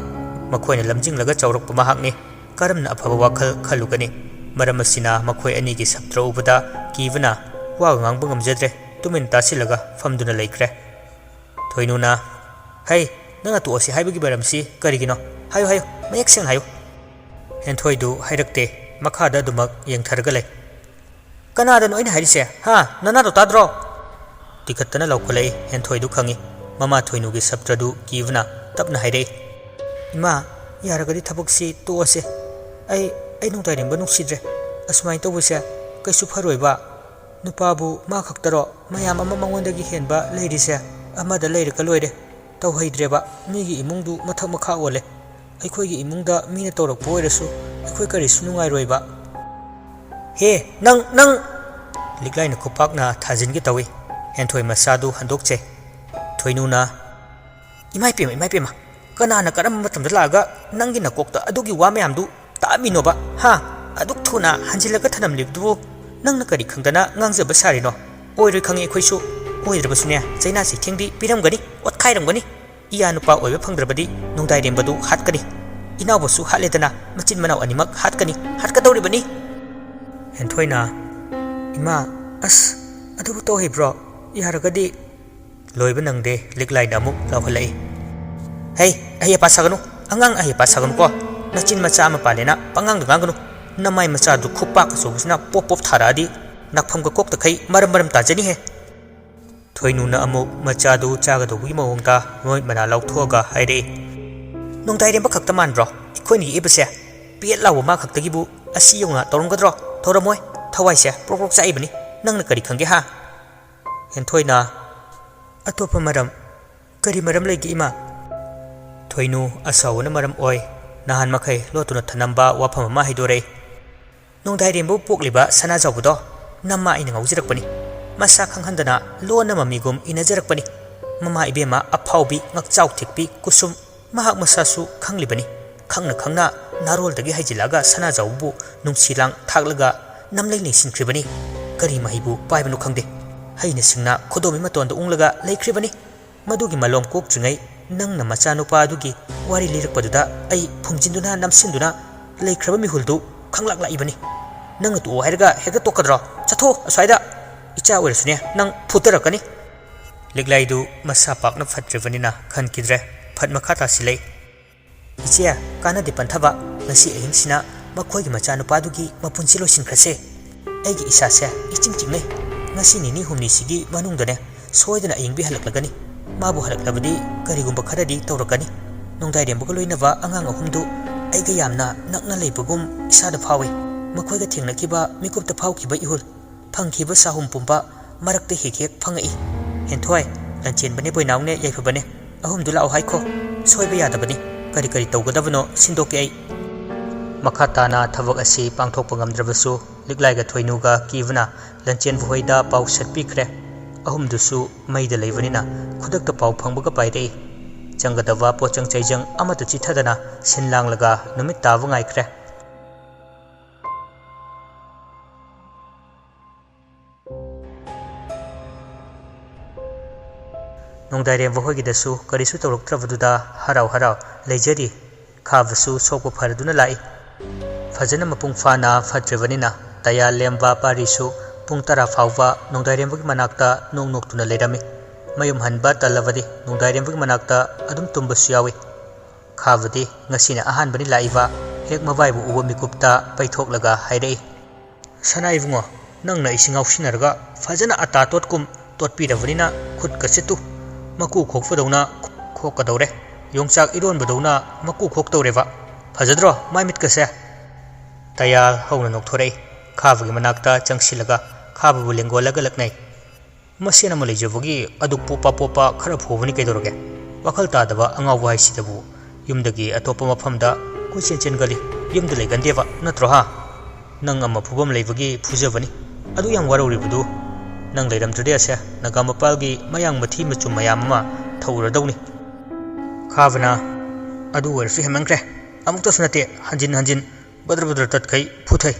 ꯃꯈꯣꯏꯅ ꯂꯝꯖꯤꯡꯂꯒ ꯆꯥꯎꯔꯛꯄ ꯃꯍꯥꯛꯅꯤ꯫ ꯀꯔꯝꯅ ꯑꯐꯕ ꯋꯥꯈꯜ ꯈꯜꯂꯨꯒꯅꯤ? ꯃꯔꯝ ꯑꯁꯤꯅ ꯃꯈꯣꯏ ꯑꯅꯤꯒꯤ ꯁꯞꯇ꯭ꯔ ꯎꯕꯗ ꯀꯤꯕꯅ ꯋꯥꯒ ꯉꯥꯡꯕ ꯉꯝꯖꯗ꯭ꯔꯦ꯫ ꯇꯨꯃꯤꯟ ꯇꯥꯁꯤꯜꯂꯒ ꯐꯝꯗꯨꯅ ꯂꯩꯈ꯭ꯔꯦ꯫ ꯊꯣꯏꯅꯨꯅ, "ꯍꯩ, ꯅꯪꯅ ꯇꯣꯛꯑꯁꯤ ꯍꯥꯏꯕꯒꯤ ꯃꯔꯝꯁꯤ ꯀꯔꯤꯒꯤꯅꯣ? ꯍꯥꯏꯌꯨ, ꯍꯥꯏꯌꯨ, ꯃꯌꯦꯛ ꯁꯦꯡꯅ ꯍꯥꯏꯌꯨ꯫" ꯍꯦꯟꯊꯣꯏꯗꯨ ꯍꯥꯏꯔꯛꯇꯦ, ꯃꯈꯥꯗ ꯑꯗꯨꯃꯛ ꯌꯦꯡꯊꯔꯒ ꯂꯩ꯫ "ꯀꯅꯥꯗꯅꯣ ꯑꯩꯅ ꯍꯥꯏꯔꯤꯁꯦ? ꯍꯥ? ꯅꯅꯥꯗꯣ ꯇꯥꯗ꯭ꯔꯣ?" ꯇꯤꯈꯠꯇꯅ ꯂꯥꯎꯈꯠꯂꯛꯏ꯫ ꯍꯦꯟꯊꯣꯏꯗꯨ ꯈꯪꯏ꯫ ꯃꯃꯥ ꯊꯣꯏꯅꯨꯒꯤ ꯁꯞꯇ꯭ꯔꯗꯨ ꯀꯤꯕꯅ ꯇꯞꯅ ꯍꯥꯏꯔꯛꯏ꯫ "ꯏꯃꯥ, ꯌꯥꯔꯒꯗꯤ ꯊꯕꯛꯁꯤ ꯇꯣꯛꯑꯁꯦ꯫ ꯑꯩ, ꯑꯩ ꯅꯣꯡꯗꯥꯏꯔꯦꯝꯕ ꯅꯨꯡꯁꯤꯗ꯭ꯔꯦ꯫ ꯑꯁꯨꯃꯥꯏꯅ ꯇꯧꯕꯁꯦ ꯀꯩꯁꯨ ꯐꯔꯣꯏꯕ꯫ ꯅꯨꯄꯥꯕꯨ ꯃꯥ ꯈꯛꯇꯔꯣ? ꯃꯌꯥꯝ ꯑꯃ ꯃꯉꯣꯟꯗꯒꯤ ꯍꯦꯟꯕ ꯂꯩꯔꯤꯁꯦ꯫ ꯑꯃꯗ ꯂꯩꯔꯒ ꯂꯣꯏꯔꯦ꯫ ꯇꯧꯍꯩꯗ꯭ꯔꯦꯕ꯫ ꯃꯤꯒꯤ ꯏꯃꯨꯡꯗꯨ ꯃꯊꯛ ꯃꯈꯥ ꯑꯣꯜꯂꯦ꯫ ꯑꯩꯈꯣꯏꯒꯤ ꯏꯃꯨꯡꯗ ꯃꯤꯅ ꯇꯧꯔꯛꯄ ꯑꯣꯏꯔꯁꯨ ꯑꯩꯈꯣꯏ ꯀꯔꯤꯁꯨ ꯅꯨꯡꯉꯥꯏꯔꯣꯏꯕ꯫ "ꯍꯦ, ꯅꯪ, ꯅꯪ!" ꯂꯤꯛꯂꯥꯏꯅ ꯈꯨꯄꯥꯛꯅ ꯊꯥꯖꯤꯟꯒꯦ ꯇꯧꯏ꯫ ꯍꯦꯟꯊꯣꯏ ꯃꯆꯥꯗꯨ ꯍꯟꯗꯣꯛꯆꯩ꯫ ꯊꯣꯏꯅꯨꯅ, "ꯏꯃꯥ ꯏꯄꯦꯝꯃ, ꯏꯃꯥ ꯏꯄꯦꯝꯃ, ꯀꯅꯥꯅ ꯀꯔꯝꯕ ꯃꯇꯝꯗ ꯂꯥꯛꯑꯒ ꯅꯪꯒꯤ ꯅꯀꯣꯛꯇ ꯑꯗꯨꯒꯤ ꯋꯥ ꯃꯌꯥꯝꯗꯨ ꯇꯥꯛꯑꯝꯃꯤꯅꯣꯕ? ꯍꯥ? ꯑꯗꯨꯛ ꯊꯨꯅ ꯍꯟꯖꯤꯜꯂꯒ ꯊꯅꯝꯂꯤꯕꯗꯨꯕꯨ ꯅꯪꯅ ꯀꯔꯤ ꯈꯪꯗꯅ ꯉꯥꯡꯖꯕ ꯁꯥꯔꯤꯅꯣ? ꯑꯣꯏꯔꯣꯏ ꯈꯪꯉꯤ ꯑꯩꯈꯣꯏꯁꯨ꯫ ꯑꯣꯏꯗ꯭ꯔꯕꯁꯨꯅꯦ, ꯆꯩꯅꯥ ꯆꯩꯊꯦꯡꯗꯤ ꯄꯤꯔꯝꯒꯅꯤ, ꯑꯣꯠꯈꯥꯏꯔꯝꯒꯅꯤ꯫ ꯏꯌꯥ ꯅꯨꯄꯥ ꯑꯣꯏꯕ ꯐꯪꯗ꯭ꯔꯕꯗꯤ ꯅꯣꯡꯗꯥꯏꯔꯦꯝꯕꯗꯨ ꯍꯥꯠꯀꯅꯤ꯫ ꯏꯅꯥꯎꯕꯁꯨ ꯍꯥꯠꯂꯦꯗꯅ, ꯃꯆꯤꯟ ꯃꯅꯥꯎ ꯑꯅꯤꯃꯛ ꯍꯥꯠꯀꯅꯤ, ꯍꯥꯠꯀꯗꯧꯔꯤꯕꯅꯤ꯫" ꯍꯦꯟꯊꯣꯏꯅ, "ꯏꯃꯥ, ꯑꯁ, ꯑꯗꯨꯕꯨ ꯇꯧꯍꯩꯕ꯭ꯔꯣ? ꯌꯥꯔꯒꯗꯤ" ꯂꯣꯏꯕ ꯅꯪꯗꯦ, ꯂꯤꯛꯂꯥꯏꯅ ꯑꯃꯨꯛ ꯂꯥꯎꯍꯜꯂꯛꯏ꯫ "ꯍꯩ, ꯑꯍꯩ ꯑꯄꯥ ꯁꯥꯒꯅꯨ, ꯑꯉꯥꯡ ꯑꯍꯩ ꯑꯄꯥ ꯁꯥꯒꯅꯨꯀꯣ꯫ ꯅꯆꯤꯟ ꯃꯆꯥ ꯑꯃ ꯄꯥꯜꯂꯦꯅ ꯄꯉꯥꯡꯗ ꯉꯥꯡꯒꯅꯨ꯫ ꯅꯃꯥꯏ ꯃꯆꯥꯗꯨ ꯈꯨꯄꯥꯛ ꯑꯆꯧꯕꯁꯤꯅ ꯄꯣꯞ ꯄꯣꯞ ꯊꯥꯔꯛꯑꯗꯤ ꯅꯥꯛꯐꯝꯒ ꯀꯣꯛꯇꯈꯩ ꯃꯔꯝ ꯃꯔꯝ ꯇꯥꯖꯅꯤꯍꯦ꯫" ꯊꯣꯏꯅꯨꯅ ꯑꯃꯨꯛ ꯃꯆꯥꯗꯨ ꯆꯥꯒꯗꯧꯕꯒꯤ ꯃꯑꯣꯡꯗ ꯃꯃꯤꯠ ꯃꯅꯥ ꯂꯥꯎꯊꯣꯛꯑꯒ ꯍꯥꯏꯔꯛꯏ꯫ "ꯅꯣꯡꯗꯥꯏꯔꯦꯝꯕ ꯈꯛꯇ ꯃꯥꯟꯕ꯭ꯔꯣ ꯑꯩꯈꯣꯏꯅ ꯌꯦꯛꯏꯕꯁꯦ? ꯄꯦꯠ ꯂꯥꯎꯕ ꯃꯥ ꯈꯛꯇꯒꯤꯕꯨ ꯑꯁꯤ ꯌꯧꯅ ꯇꯧꯔꯝꯒꯗ꯭ꯔꯣ? ꯇꯧꯔꯝꯃꯣꯏ꯫ ꯊꯋꯥꯏꯁꯦ ꯄ꯭ꯔꯣꯛ ꯄ꯭ꯔꯣꯛ ꯆꯥꯛꯏꯕꯅꯤ꯫ ꯅꯪꯅ ꯀꯔꯤ ꯈꯪꯒꯦ ꯍꯥ?" ꯍꯦꯟꯊꯣꯏꯅ, "ꯑꯇꯣꯞꯄ ꯃꯔꯝ? ꯀꯔꯤ ꯃꯔꯝ ꯂꯩꯒꯦ, ꯏꯃꯥ?" ꯊꯣꯏꯅꯨ ꯑꯁꯥꯎꯕꯅ ꯃꯔꯝ ꯑꯣꯏ꯫ ꯅꯍꯥꯟ ꯃꯈꯩ ꯂꯣꯠꯇꯨꯅ ꯊꯅꯝꯕ ꯋꯥꯐꯝ ꯑꯃ ꯍꯥꯏꯗꯣꯔꯛꯏ꯫ "ꯅꯣꯡꯗꯥꯏꯔꯦꯝꯕꯕꯨ ꯄꯣꯛꯂꯤꯕ ꯁꯅꯥꯖꯥꯎꯕꯗꯣ ꯅꯃꯥ ꯑꯩꯅ ꯉꯥꯎꯖꯔꯛꯄꯅꯤ꯫ ꯃꯁꯥ ꯈꯪꯍꯟꯗꯅ ꯂꯣꯟꯅ ꯃꯃꯤꯒꯨꯝ ꯏꯟꯅꯖꯔꯛꯄꯅꯤ꯫ ꯃꯃꯥ ꯏꯕꯦꯝꯃ ꯑꯐꯥꯎꯕꯤ, ꯉꯛꯆꯥꯎ ꯊꯦꯛꯄꯤ ꯀꯨꯁꯨꯝ, ꯃꯍꯥꯛ ꯃꯁꯥꯁꯨ ꯈꯪꯂꯤꯕꯅꯤ꯫ ꯈꯪꯅ ꯈꯪꯅ ꯅꯥꯔꯣꯜꯗꯒꯤ ꯍꯩꯖꯤꯜꯂꯛꯑꯒ ꯁꯅꯥꯖꯥꯎꯕꯕꯨ ꯅꯨꯡꯁꯤ ꯂꯥꯡ ꯊꯥꯛꯂꯒ ꯅꯝꯂꯩ ꯂꯩꯁꯤꯟꯈ꯭ꯔꯤꯕꯅꯤ꯫ ꯀꯔꯤ ꯃꯍꯩꯕꯨ ꯄꯥꯏꯕꯅꯣ ꯈꯪꯗꯦ꯫ ꯍꯩꯅ ꯁꯤꯡꯅ ꯈꯨꯗꯣꯝꯕꯤ ꯃꯇꯣꯟꯗ ꯎꯪꯂꯒ ꯂꯩꯈ꯭ꯔꯤꯕꯅꯤ꯫ ꯃꯗꯨꯒꯤ ꯃꯂꯣꯝ ꯀꯣꯛꯇ꯭ꯔꯤꯉꯩ ꯅꯪꯅ ꯃꯆꯥꯅꯨꯄꯥ ꯑꯗꯨꯒꯤ ꯋꯥꯔꯤ ꯂꯤꯔꯛꯄꯗꯨꯗ ꯑꯩ ꯐꯨꯝꯖꯤꯟꯗꯨꯅ ꯅꯝꯁꯤꯟꯗꯨꯅ ꯂꯩꯈ꯭ꯔꯕ ꯃꯤꯍꯨꯜꯗꯨ ꯈꯪꯂꯥꯛ ꯂꯥꯛꯏꯕꯅꯤ꯫ ꯅꯪꯅ ꯇꯣꯛꯑꯣ ꯍꯥꯏꯔꯒ ꯍꯦꯛꯇ ꯇꯣꯛꯀꯗ꯭ꯔꯣ? ꯆꯠꯊꯣꯛꯑꯣ ꯑꯁ꯭ꯋꯥꯏꯗ꯫ ꯏꯆꯥ ꯑꯣꯏꯔꯁꯨꯅꯦ, ꯅꯪ ꯐꯨꯊꯔꯛꯀꯅꯤ꯫" ꯂꯤꯛꯂꯥꯏꯗꯨ ꯃꯁꯥ ꯄꯥꯛꯅ ꯐꯠꯇ꯭ꯔꯤꯕꯅꯤꯅ ꯈꯟꯈꯤꯗ꯭ꯔꯦ꯫ ꯐꯠ ꯃꯈꯥ ꯇꯥꯁꯤꯜꯂꯛꯏ꯫ "ꯏꯆꯦ, ꯀꯥꯟꯅꯗꯦ ꯄꯟꯊꯕ꯫ ꯉꯁꯤ ꯑꯍꯤꯡꯁꯤꯅ ꯃꯈꯣꯏꯒꯤ ꯃꯆꯥꯅꯨꯄꯥꯗꯨꯒꯤ ꯃꯄꯨꯟꯁꯤ ꯂꯣꯏꯁꯤꯟꯈ꯭ꯔꯁꯦ꯫ ꯑꯩꯒꯤ ꯏꯁꯥꯁꯦ ꯏꯆꯤꯡ ꯆꯤꯡꯅꯩ꯫ ꯉꯁꯤ ꯅꯤꯅꯤ ꯍꯨꯝꯅꯤꯁꯤꯒꯤ ꯃꯅꯨꯡꯗꯅꯦ ꯁꯣꯏꯗꯅ ꯑꯌꯤꯡꯕꯤ ꯍꯜꯂꯛꯂꯒꯅꯤ꯫ ꯃꯥꯕꯨ ꯍꯜꯂꯛꯂꯕꯗꯤ ꯀꯔꯤꯒꯨꯝꯕ ꯈꯔꯗꯤ ꯇꯧꯔꯛꯀꯅꯤ꯫ ꯅꯣꯡꯗꯥꯏꯔꯦꯝꯕꯒ ꯂꯣꯏꯅꯕ ꯑꯉꯥꯡ ꯑꯍꯨꯝꯗꯨ ꯑꯩꯒ ꯌꯥꯝꯅ ꯅꯛꯅ ꯂꯩꯕꯒꯨꯝ ꯏꯁꯥꯗ ꯐꯥꯎꯏ꯫ ꯃꯈꯣꯏꯒ ꯊꯦꯡꯅꯈꯤꯕ ꯃꯤꯀꯨꯞꯇ ꯐꯥꯎꯈꯤꯕ ꯏꯍꯨꯜ, ꯐꯪꯈꯤꯕ ꯁꯥꯍꯨꯝ ꯄꯨꯝꯕ ꯃꯔꯛꯇ ꯍꯦꯛ ꯍꯦꯛ ꯐꯪꯉꯛꯏ꯫ ꯍꯦꯟꯊꯣꯏ, ꯂꯟꯆꯦꯟꯕꯅꯦ, ꯕꯣꯏꯅꯥꯎꯅꯦ, ꯌꯥꯏꯐꯕꯅꯦ, ꯑꯍꯨꯝꯗꯨ ꯂꯥꯛꯑꯣ ꯍꯥꯏꯈꯣ꯫ ꯁꯣꯏꯕ ꯌꯥꯗꯕꯅꯤ꯫ ꯀꯔꯤ ꯀꯔꯤ ꯇꯧꯒꯗꯕꯅꯣ ꯁꯤꯟꯗꯣꯛꯀꯦ ꯑꯩ꯫ ꯃꯈꯥ ꯇꯥꯅ ꯊꯕꯛ ꯑꯁꯤ ꯄꯥꯡꯊꯣꯛꯄ ꯉꯝꯗ꯭ꯔꯕꯁꯨ, ꯂꯤꯛꯂꯥꯏꯒ ꯊꯣꯏꯅꯨꯒ ꯀꯤꯕꯅ ꯂꯟꯆꯦꯟꯕ ꯍꯣꯏꯗ ꯄꯥꯎ ꯁꯠꯄꯤꯈ꯭ꯔꯦ꯫ ꯑꯍꯨꯝꯗꯨꯁꯨ ꯃꯩꯗ ꯂꯩꯕꯅꯤꯅ ꯈꯨꯗꯛꯇ ꯄꯥꯎ ꯐꯪꯕꯒ ꯄꯥꯏꯔꯛꯏ꯫ ꯆꯪꯒꯗꯕ ꯄꯣꯠꯆꯪ ꯆꯩꯖꯪ ꯑꯃꯠꯇ ꯆꯤꯠꯊꯗꯅ ꯁꯤꯟ ꯂꯥꯡꯂꯒ ꯅꯨꯃꯤꯠ ꯇꯥꯕ ꯉꯥꯏꯈ꯭ꯔꯦ꯫ ꯅꯣꯡꯗꯥꯏꯔꯦꯝꯕ ꯍꯣꯏꯒꯤꯗꯁꯨ ꯀꯔꯤꯁꯨ ꯇꯧꯔꯛꯇ꯭ꯔꯕꯗꯨꯗ ꯍꯔꯥꯎ ꯍꯔꯥꯎ ꯂꯩꯖꯔꯤ꯫ ꯈꯥꯕꯁꯨ ꯁꯣꯛꯄ ꯐꯔꯗꯨꯅ ꯂꯥꯛꯏ꯫ ꯐꯖꯅ ꯃꯄꯨꯡ ꯐꯥꯅ ꯐꯠꯇ꯭ꯔꯤꯕꯅꯤꯅ ꯇꯌꯥꯜ ꯂꯦꯝꯕ ꯄꯥꯔꯤꯁꯨ ꯄꯨꯡ ꯇꯔꯥ ꯐꯥꯎꯕ ꯅꯣꯡꯗꯥꯏꯔꯦꯝꯕꯒꯤ ꯃꯅꯥꯛꯇ ꯅꯣꯛ ꯅꯣꯛꯇꯨꯅ ꯂꯩꯔꯝꯃꯤ꯫ ꯃꯌꯨꯝ ꯍꯟꯕ ꯇꯜꯂꯕꯗꯤ ꯅꯣꯡꯗꯥꯏꯔꯦꯝꯕꯒꯤ ꯃꯅꯥꯛꯇ ꯑꯗꯨꯝ ꯇꯨꯝꯕꯁꯨ ꯌꯥꯎꯏ꯫ ꯈꯥꯕꯗꯤ ꯉꯁꯤꯅ ꯑꯍꯥꯟꯕꯅꯤ ꯂꯥꯛꯏꯕ꯫ ꯍꯦꯛ ꯃꯕꯥꯏꯕꯨ ꯎꯕ ꯃꯤꯀꯨꯞꯇ ꯄꯩꯊꯣꯛꯂꯒ ꯍꯥꯏꯔꯛꯏ, "ꯁꯅꯥ ꯏꯕꯨꯡꯉꯣ, ꯅꯪꯅ ꯑꯩꯁꯤ ꯉꯥꯎꯁꯤꯟꯅꯔꯒ ꯐꯖꯅ ꯑꯇꯥ ꯇꯣꯠꯀꯨꯝ ꯇꯣꯠꯄꯤꯔꯕꯅꯤꯅ ꯈꯨꯠ ꯀꯁꯤꯠꯇꯨ ꯃꯀꯨ ꯈꯣꯛꯄꯗꯧꯅ ꯈꯣꯛꯀꯗꯧꯔꯦ꯫ ꯌꯣꯡꯆꯥꯛ ꯏꯔꯣꯟꯕꯗꯧꯅ ꯃꯀꯨ ꯈꯣꯛꯇꯧꯔꯦꯕ꯫ ꯐꯖꯗ꯭ꯔꯣ ꯃꯥꯏ ꯃꯤꯠꯀꯁꯦ?" ꯇꯌꯥꯜ ꯍꯧꯅ ꯅꯣꯛꯊꯣꯔꯛꯏ꯫ ꯈꯥꯕꯒꯤ ꯃꯅꯥꯛꯇ ꯆꯪꯁꯤꯜꯂꯒ ꯈꯥꯕꯕꯨ ꯂꯦꯡꯒꯣꯜꯂꯒ ꯂꯛꯅꯩ꯫ ꯃꯁꯦꯟ ꯑꯃ ꯂꯩꯖꯕꯒꯤ ꯑꯗꯨꯛ ꯄꯣꯞꯄ ꯄꯣꯞꯄ ꯈꯔ ꯐꯨꯕꯅꯤ ꯀꯩꯗꯧꯔꯒꯦ? ꯋꯥꯈꯜ ꯇꯥꯗꯕ ꯑꯉꯥꯎꯕ ꯍꯥꯏꯁꯤꯗꯕꯨ꯫ ꯌꯨꯝꯗꯒꯤ ꯑꯇꯣꯞꯄ ꯃꯐꯝꯗ ꯀꯣꯏꯆꯦꯟ ꯆꯦꯟꯒꯜꯂꯤ꯫ ꯌꯨꯝꯗ ꯂꯩꯒꯟꯗꯦꯕ ꯅꯠꯇ꯭ꯔꯣ ꯍꯥ? ꯅꯪ ꯑꯃ ꯐꯨꯐꯝ ꯂꯩꯕꯒꯤ ꯐꯨꯖꯕꯅꯤ꯫ ꯑꯗꯨ ꯌꯥꯝ ꯋꯥꯔꯧꯔꯤꯕꯗꯨ? ꯅꯪ ꯂꯩꯔꯝꯗ꯭ꯔꯗꯤ ꯑꯁꯦ ꯅꯒꯥꯃꯄꯥꯜꯒꯤ ꯃꯌꯥꯡ ꯃꯊꯤ ꯃꯆꯨꯝ ꯃꯌꯥꯝ ꯑꯃ ꯊꯛꯎꯔꯗꯧꯅꯤ꯫ ꯈꯥꯕꯅ, "ꯑꯗꯨ ꯑꯣꯏꯔꯁꯨ ꯍꯦꯟꯃꯟꯈ꯭ꯔꯦ꯫ ꯑꯃꯨꯛꯇꯁꯨ ꯅꯠꯇꯦ, ꯍꯟꯖꯤꯟ ꯍꯟꯖꯤꯟ ꯕꯗ꯭ꯔ ꯕꯗ꯭ꯔ ꯇꯠꯈꯩ ꯐꯨꯊꯩ꯫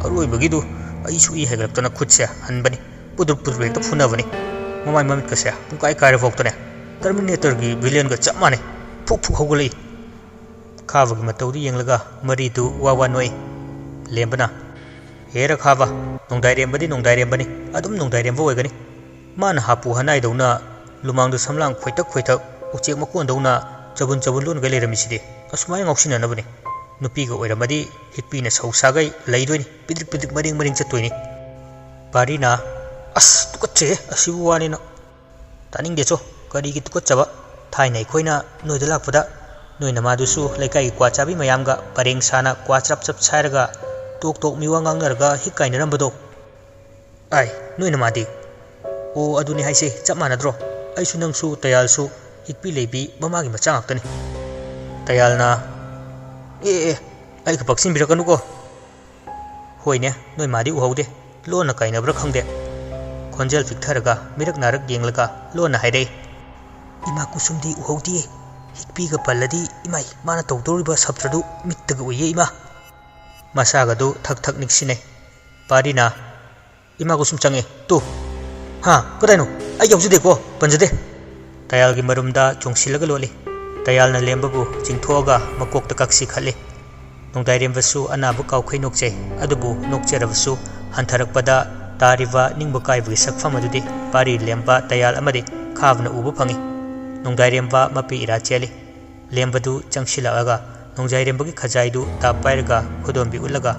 ꯑꯔꯣꯏꯕꯒꯤꯗꯨ ꯑꯩ ꯁꯨꯛꯏ ꯍꯩꯒꯠꯂꯛꯇꯅ ꯈꯨꯠꯁꯦ ꯍꯟꯕꯅꯤ꯫ ꯄꯨꯗ꯭ꯔꯨꯞ ꯄꯨꯗ꯭ꯔꯨꯞ ꯍꯦꯛꯇ ꯐꯨꯅꯕꯅꯤ꯫ ꯃꯃꯥꯏ ꯃꯃꯤꯠꯀꯁꯦ ꯄꯨꯡꯀꯥꯏ ꯀꯥꯏꯔ ꯐꯥꯎꯗꯅꯦ꯫ ꯇꯔꯃꯤꯅꯦꯇꯔꯒꯤ ꯚꯤꯂꯦꯟꯒ ꯆꯞ ꯃꯥꯟꯅꯩ꯫ ꯐꯨꯛ ꯐꯨꯛ ꯍꯧꯒꯠꯂꯛꯏ꯫" ꯈꯥꯕꯒꯤ ꯃꯇꯧꯗꯨ ꯌꯦꯡꯂꯒ ꯃꯔꯤꯗꯨ ꯋꯥ ꯋꯥ ꯅꯣꯛꯏ꯫ ꯂꯦꯝꯕꯅ, "ꯍꯦꯔ ꯈꯥꯕ, ꯅꯣꯡꯗꯥꯏꯔꯦꯝꯕꯗꯤ ꯅꯣꯡꯗꯥꯏꯔꯦꯝꯕꯅꯤ, ꯑꯗꯨꯝ ꯅꯣꯡꯗꯥꯏꯔꯦꯝꯕ ꯑꯣꯏꯒꯅꯤ꯫ ꯃꯥꯅ ꯍꯥꯄꯨ ꯍꯅꯥꯏꯗꯧꯅ ꯂꯨꯃꯥꯡꯗ ꯁꯝꯂꯥꯡ ꯈꯣꯏꯇꯛ ꯈꯣꯏꯇꯛ ꯎꯆꯦꯛ ꯃꯀꯣꯟꯗꯧꯅ ꯆꯕꯨꯟ ꯆꯕꯨꯟ ꯂꯣꯟꯒꯩ ꯂꯩꯔꯝꯃꯤꯁꯤꯗꯤ ꯑꯁꯨꯃꯥꯏꯅ ꯉꯥꯎꯁꯤꯟꯅꯅꯕꯅꯤ꯫ ꯅꯨꯄꯤꯒ ꯑꯣꯏꯔꯝꯃꯗꯤ ꯍꯤꯛꯄꯤꯅ ꯁꯧ ꯁꯥꯒꯩ ꯂꯩꯗꯣꯏꯅꯤ, ꯄꯤꯗ꯭ꯔꯤꯛ ꯄꯤꯗ꯭ꯔꯤꯛ ꯃꯔꯦꯡ ꯃꯔꯦꯡ ꯆꯠꯇꯣꯏꯅꯤ꯫" ꯄꯥꯔꯤꯅ, "ꯑꯁ, ꯇꯨꯀꯠꯆꯩꯍꯦ, ꯑꯁꯤꯕꯨ ꯋꯥꯅꯤꯅ꯫ ꯇꯥꯅꯤꯡꯗꯦꯆꯣ, ꯀꯔꯤꯒꯤ ꯇꯨꯀꯠꯆꯕ? ꯊꯥꯏꯅ ꯑꯩꯈꯣꯏꯅ ꯅꯣꯏꯗ ꯂꯥꯛꯄꯗ ꯅꯣꯏ ꯅꯃꯥꯗꯨꯁꯨ ꯂꯩꯀꯥꯏꯒꯤ ꯀ꯭ꯋꯥ ꯆꯥꯕꯤ ꯃꯌꯥꯝꯒ ꯄꯔꯦꯡ ꯁꯥꯅ ꯀ꯭ꯋꯥ ꯆꯞ ꯆꯞ ꯁꯥꯏꯔꯒ ꯇꯣꯛ ꯇꯣꯛ ꯃꯤꯋꯥ ꯉꯥꯡꯅꯔꯒ ꯍꯤꯛ ꯀꯥꯏꯅꯔꯝꯕꯗꯣ꯫" "ꯑꯥꯏ, ꯅꯣꯏ ꯅꯃꯥꯗꯤ?" "ꯑꯣ, ꯑꯗꯨꯅꯤ ꯍꯥꯏꯁꯦ, ꯆꯞ ꯃꯥꯟꯅꯗ꯭ꯔꯣ? ꯑꯩꯁꯨ ꯅꯪꯁꯨ ꯇꯌꯥꯜꯁꯨ ꯍꯤꯛꯄꯤ ꯂꯩꯕꯤ ꯃꯃꯥꯒꯤ ꯃꯆꯥ ꯉꯥꯛꯇꯅꯤ꯫" ꯇꯌꯥꯜꯅ, "ꯑꯦ ꯑꯦ, ꯑꯩꯒ ꯄꯛꯁꯤꯟꯕꯤꯔꯛꯀꯅꯨꯀꯣ꯫ ꯍꯣꯏꯅꯦ, ꯅꯣꯏ ꯃꯥꯗꯤ ꯎꯍꯧꯗꯦ, ꯂꯣꯟꯅ ꯀꯥꯏꯅꯕ꯭ꯔꯥ ꯈꯪꯗꯦ꯫" ꯈꯣꯟꯖꯦꯜ ꯄꯤꯛꯊꯔꯒ ꯃꯤꯔꯛ ꯅꯥꯔꯛ ꯌꯦꯡꯂꯒ ꯂꯣꯟꯅ ꯍꯥꯏꯔꯛꯏ, "ꯏꯃꯥ ꯀꯨꯁꯨꯝꯗꯤ ꯎꯍꯧꯗꯤꯌꯦ꯫ ꯍꯤꯛꯄꯤꯒ ꯄꯜꯂꯗꯤ ꯏꯃꯥꯏ, ꯃꯥꯅ ꯇꯧꯗꯧꯔꯤꯕ ꯁꯞꯇ꯭ꯔꯗꯨ ꯃꯤꯠꯇꯒ ꯎꯏꯌꯦ ꯏꯃꯥ꯫" ꯃꯁꯥꯒꯗꯨ ꯊꯛ ꯊꯛ ꯅꯤꯛꯁꯤꯟꯅꯩ꯫ ꯄꯥꯔꯤꯅ, "ꯏꯃꯥ ꯀꯨꯁꯨꯝ ꯆꯪꯉꯦ ꯇꯨ꯫" "ꯍꯥ? ꯀꯗꯥꯏꯅꯣ? ꯑꯩ ꯌꯥꯎꯖꯗꯦꯀꯣ, ꯄꯟꯖꯗꯦ꯫" ꯇꯌꯥꯜꯒꯤ ꯃꯔꯨꯝꯗ ꯆꯣꯡꯁꯤꯜꯂꯒ ꯂꯣꯠꯂꯤ꯫ ꯇꯌꯥꯜꯅ ꯂꯦꯝꯕꯕꯨ ꯆꯤꯡꯊꯣꯛꯑꯒ ꯃꯀꯣꯛꯇ ꯀꯛꯁꯤ ꯈꯠꯂꯤ꯫ ꯅꯣꯡꯗꯥꯏꯔꯦꯝꯕꯁꯨ ꯑꯅꯥꯕ ꯀꯥꯎꯈꯩ ꯅꯣꯛꯆꯩ꯫ ꯑꯗꯨꯕꯨ ꯅꯣꯛꯆꯔꯕꯁꯨ ꯍꯟꯊꯔꯛꯄꯗ ꯇꯥꯔꯤꯕ ꯅꯤꯡꯕ ꯀꯥꯏꯕꯒꯤ ꯁꯛꯐꯝ ꯑꯗꯨꯗꯤ ꯄꯥꯔꯤ ꯂꯦꯝꯕ, ꯇꯌꯥꯜ ꯑꯃꯗꯤ ꯈꯥꯕꯅ ꯎꯕ ꯐꯪꯉꯤ꯫ ꯅꯣꯡꯗꯥꯏꯔꯦꯝꯕ ꯃꯄꯤ ꯏꯔꯥ ꯆꯦꯜꯂꯤ꯫ ꯂꯦꯝꯕꯗꯨ ꯆꯪꯁꯤꯜꯂꯛꯑꯒ ꯅꯣꯡꯖꯥꯏꯔꯦꯝꯕꯒꯤ ꯈꯖꯥꯏꯗꯨ ꯇꯥꯞ ꯄꯥꯏꯔꯒ ꯈꯨꯗꯣꯝꯕꯤ ꯎꯠꯂꯒ,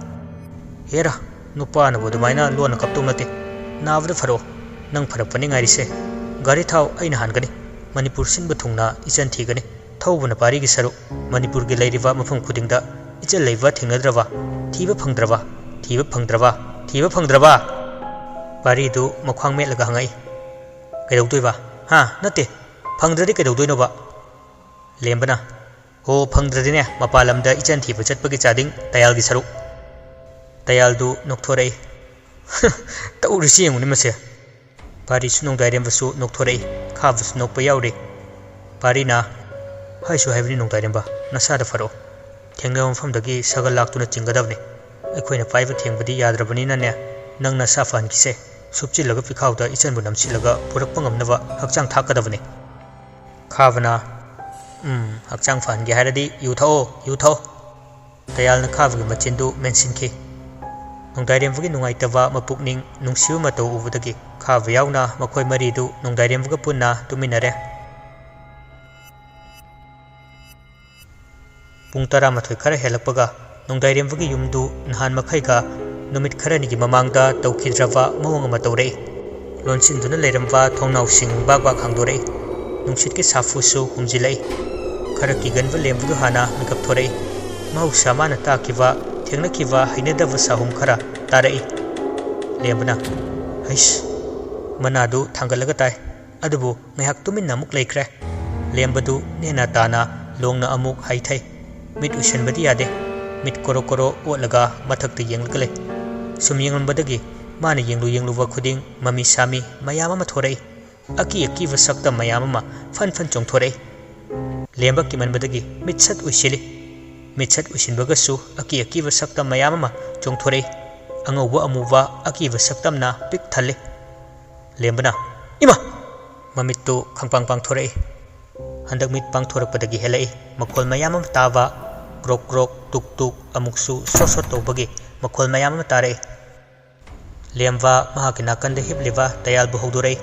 "ꯍꯦꯔꯥ, ꯅꯨꯄꯥꯅꯕꯨ ꯑꯗꯨꯃꯥꯏꯅ ꯂꯣꯟꯅ ꯀꯞꯇꯧ ꯅꯠꯇꯦ꯫ ꯅꯥꯕꯗ ꯐꯔꯛꯑꯣ꯫ ꯅꯪ ꯐꯔꯛꯄꯅꯤ ꯉꯥꯏꯔꯤꯁꯦ꯫ ꯒꯥꯔꯤ ꯊꯥꯎ ꯑꯩꯅ ꯍꯥꯟꯒꯅꯤ꯫ ꯃꯅꯤꯄꯨꯔ ꯁꯤꯟꯕ ꯊꯨꯡꯅ ꯏꯆꯟ ꯊꯤꯒꯅꯤ꯫ ꯊꯧꯕꯅ ꯄꯥꯔꯤꯒꯤ ꯁꯔꯨꯛ꯫ ꯃꯅꯤꯄꯨꯔꯒꯤ ꯂꯩꯔꯤꯕ ꯃꯐꯝ ꯈꯨꯗꯤꯡꯗ ꯏꯆꯟ ꯂꯩꯕ ꯊꯦꯡꯅꯗ꯭ꯔꯕ? ꯊꯤꯕ ꯐꯪꯗ꯭ꯔꯕ? ꯊꯤꯕ ꯐꯪꯗ꯭ꯔꯕ? ꯊꯤꯕ ꯐꯪꯗ꯭ꯔꯕ?" ꯄꯥꯔꯤꯗꯨ ꯃꯈ꯭ꯋꯥꯡ ꯃꯦꯠꯂꯒ ꯍꯪꯉꯛꯏ, "ꯀꯩꯗꯧꯗꯣꯏꯕ? ꯍꯥ? ꯅꯠꯇꯦ, ꯐꯪꯗ꯭ꯔꯗꯤ ꯀꯩꯗꯧꯗꯣꯏꯅꯣꯕ?" ꯂꯦꯝꯕꯅ, "ꯍꯣ, ꯐꯪꯗ꯭ꯔꯗꯤꯅꯦ, ꯃꯄꯥꯟ ꯂꯝꯗ ꯏꯆꯟ ꯊꯤꯕ ꯆꯠꯄꯒꯤ ꯆꯥꯗꯤꯡ ꯇꯌꯥꯜꯒꯤ ꯁꯔꯨꯛ꯫" ꯇꯌꯥꯜꯗꯨ ꯅꯣꯛꯊꯣꯔꯛꯏ꯫ "ꯇꯧꯔꯤꯁꯤ ꯌꯦꯡꯉꯨꯅꯦ ꯃꯁꯦ꯫" ꯄꯥꯔꯤꯁꯨ ꯅꯣꯡꯗꯥꯏꯔꯦꯝꯕꯁꯨ ꯅꯣꯛꯊꯣꯔꯛꯏ꯫ ꯈꯥꯕꯁꯨ ꯅꯣꯛꯄ ꯌꯥꯎꯔꯤ꯫ ꯄꯥꯔꯤꯅ, "ꯍꯥꯏꯁꯨ ꯍꯥꯏꯕꯅꯤ ꯅꯣꯡꯗꯥꯏꯔꯦꯝꯕ, ꯅꯁꯥꯗ ꯐꯔꯛꯑꯣ꯫ ꯊꯦꯡꯅꯕ ꯃꯐꯝꯗꯒꯤ ꯁꯒꯜ ꯂꯥꯛꯇꯨꯅ ꯆꯤꯡꯒꯗꯕꯅꯤ꯫ ꯑꯩꯈꯣꯏꯅ ꯄꯥꯏꯕ ꯊꯦꯡꯕꯗꯤ ꯌꯥꯗ꯭ꯔꯕꯅꯤꯅꯅꯦ, ꯅꯪ ꯅꯁꯥ ꯐꯍꯟꯈꯤꯁꯦ꯫ ꯁꯨꯞꯆꯤꯜꯂꯒ ꯄꯤꯈꯥꯎꯗ ꯏꯆꯟꯕꯨ ꯅꯝꯁꯤꯜꯂꯒ ꯄꯨꯔꯛꯄ ꯉꯝꯅꯕ ꯍꯛꯆꯥꯡ ꯊꯥꯛꯀꯗꯕꯅꯤ꯫" ꯈꯥꯕꯅ, "ꯎꯝ, ꯍꯛꯆꯥꯡ ꯐꯍꯟꯒꯦ ꯍꯥꯏꯔꯗꯤ ꯌꯨ ꯊꯛꯑꯣ, ꯌꯨ ꯊꯛꯑꯣ꯫" ꯇꯌꯥꯜꯅ ꯈꯥꯕꯒꯤ ꯃꯆꯤꯟꯗꯨ ꯃꯦꯟꯁꯤꯟꯈꯤ꯫ ꯅꯣꯡꯗꯥꯏꯔꯦꯝꯕꯒꯤ ꯅꯨꯡꯉꯥꯏꯇꯕ ꯃꯄꯨꯛꯅꯤꯡ ꯅꯨꯡꯁꯤꯕ ꯃꯇꯧ ꯎꯕꯗꯒꯤ ꯈꯥꯕ ꯌꯥꯎꯅ ꯃꯈꯣꯏ ꯃꯔꯤꯗꯨ ꯅꯣꯡꯗꯥꯏꯔꯦꯝꯕꯒ ꯄꯨꯟꯅ ꯇꯨꯃꯤꯟꯅꯔꯦ꯫ ꯄꯨꯡ ꯇꯔꯥꯃꯥꯊꯣꯏ ꯈꯔ ꯍꯦꯜꯂꯛꯄꯒ ꯅꯣꯡꯗꯥꯏꯔꯦꯝꯕꯒꯤ ꯌꯨꯝꯗꯨ ꯅꯍꯥꯟ ꯃꯈꯩꯒ ꯅꯨꯃꯤꯠ ꯈꯔꯅꯤꯒꯤ ꯃꯃꯥꯡꯗ ꯇꯧꯈꯤꯗ꯭ꯔꯕ ꯃꯑꯣꯡ ꯑꯃ ꯇꯧꯔꯛꯏ꯫ ꯂꯣꯟꯁꯤꯟꯗꯨꯅ ꯂꯩꯔꯝꯕ ꯊꯣꯡꯅꯥꯎꯁꯤꯡ ꯕꯥꯛ ꯕꯥꯛ ꯍꯥꯡꯗꯣꯔꯛꯏ꯫ ꯅꯨꯡꯁꯤꯠꯀꯤ ꯁꯥꯐꯨꯁꯨ ꯍꯨꯝꯖꯤꯜꯂꯛꯏ꯫ ꯈꯔ ꯀꯤꯒꯟꯕ ꯂꯦꯝꯕꯒ ꯍꯥꯟꯅ ꯃꯤꯀꯞ ꯊꯣꯔꯛꯏ꯫ ꯃꯍꯧꯁꯥ ꯃꯥꯅ ꯇꯥꯈꯤꯕ, ꯊꯦꯡꯅꯈꯤꯕ ꯍꯩꯅꯗꯕ ꯁꯥꯍꯨꯝ ꯈꯔ ꯇꯥꯔꯛꯏ꯫ ꯂꯦꯝꯕꯅ, "ꯍꯩꯁ!" ꯃꯅꯥꯗꯨ ꯊꯥꯡꯒꯠꯂꯒ ꯇꯥꯏ꯫ ꯑꯗꯨꯕꯨ ꯉꯥꯏꯍꯥꯛ ꯇꯨꯃꯤꯟꯅ ꯑꯃꯨꯛ ꯂꯩꯈ꯭ꯔꯦ꯫ ꯂꯦꯝꯕꯗꯨ ꯅꯦꯅꯥ ꯇꯥꯅ ꯂꯣꯡꯅ ꯑꯃꯨꯛ ꯍꯥꯏꯊꯩ꯫ ꯃꯤꯠ ꯎꯏꯁꯟꯕꯗꯤ ꯌꯥꯗꯦ꯫ ꯃꯤꯠ ꯀꯣꯔꯣ ꯀꯣꯔꯣ ꯑꯣꯠꯂꯒ ꯃꯊꯛꯇ ꯌꯦꯡꯂꯒ ꯂꯩ꯫ ꯁꯨꯝ ꯌꯦꯡꯂꯝꯕꯗꯒꯤ ꯃꯥꯅ ꯌꯦꯡꯂꯨ ꯌꯦꯡꯂꯨꯕ ꯈꯨꯗꯤꯡ ꯃꯃꯤ ꯁꯥꯃꯤ ꯃꯌꯥꯝ ꯑꯃ ꯊꯣꯔꯛꯏ꯫ ꯑꯀꯤ ꯑꯀꯤꯕ ꯁꯛꯇꯝ ꯃꯌꯥꯝ ꯑꯃ ꯐꯟ ꯐꯟ ꯆꯣꯡꯊꯣꯔꯛꯏ꯫ ꯂꯦꯝꯕ ꯀꯤꯃꯟꯕꯗꯒꯤ ꯃꯤꯠꯁꯠ ꯎꯏꯁꯤꯜꯂꯤ꯫ ꯃꯤꯠꯁꯠ ꯎꯏꯁꯤꯟꯕꯒꯁꯨ ꯑꯀꯤ ꯑꯀꯤꯕ ꯁꯛꯇꯝ ꯃꯌꯥꯝ ꯑꯃ ꯆꯣꯡꯊꯣꯔꯛꯏ꯫ ꯑꯉꯧꯕ ꯑꯃꯨꯕ ꯑꯀꯤꯕ ꯁꯛꯇꯝꯅ ꯄꯤꯛ ꯊꯜꯂꯤ꯫ ꯂꯦꯝꯕꯅ, "ꯏꯃꯥ!" ꯃꯃꯤꯠꯇꯨ ꯈꯪꯄꯥꯡ ꯄꯥꯡꯊꯣꯔꯛꯏ꯫ ꯍꯟꯗꯛ ꯃꯤꯠ ꯄꯥꯡꯊꯣꯔꯛꯄꯗꯒꯤ ꯍꯦꯜꯂꯛꯏ꯫ ꯃꯈꯣꯜ ꯃꯌꯥꯝ ꯑꯃ ꯇꯥꯕ, ꯀ꯭ꯔꯣꯛ ꯀ꯭ꯔꯣꯛ, ꯇꯨꯛ ꯇꯨꯛ, ꯑꯃꯨꯛꯁꯨ ꯁꯣꯠ ꯁꯣꯠ ꯇꯧꯕꯒꯤ ꯃꯈꯣꯜ ꯃꯌꯥꯝ ꯑꯃ ꯇꯥꯔꯛꯏ꯫ ꯂꯦꯝꯕ ꯃꯍꯥꯛꯀꯤ ꯅꯥꯀꯟꯗ ꯍꯤꯞꯂꯤꯕ ꯇꯌꯥꯜꯕꯨ ꯍꯧꯗꯣꯔꯛꯏ꯫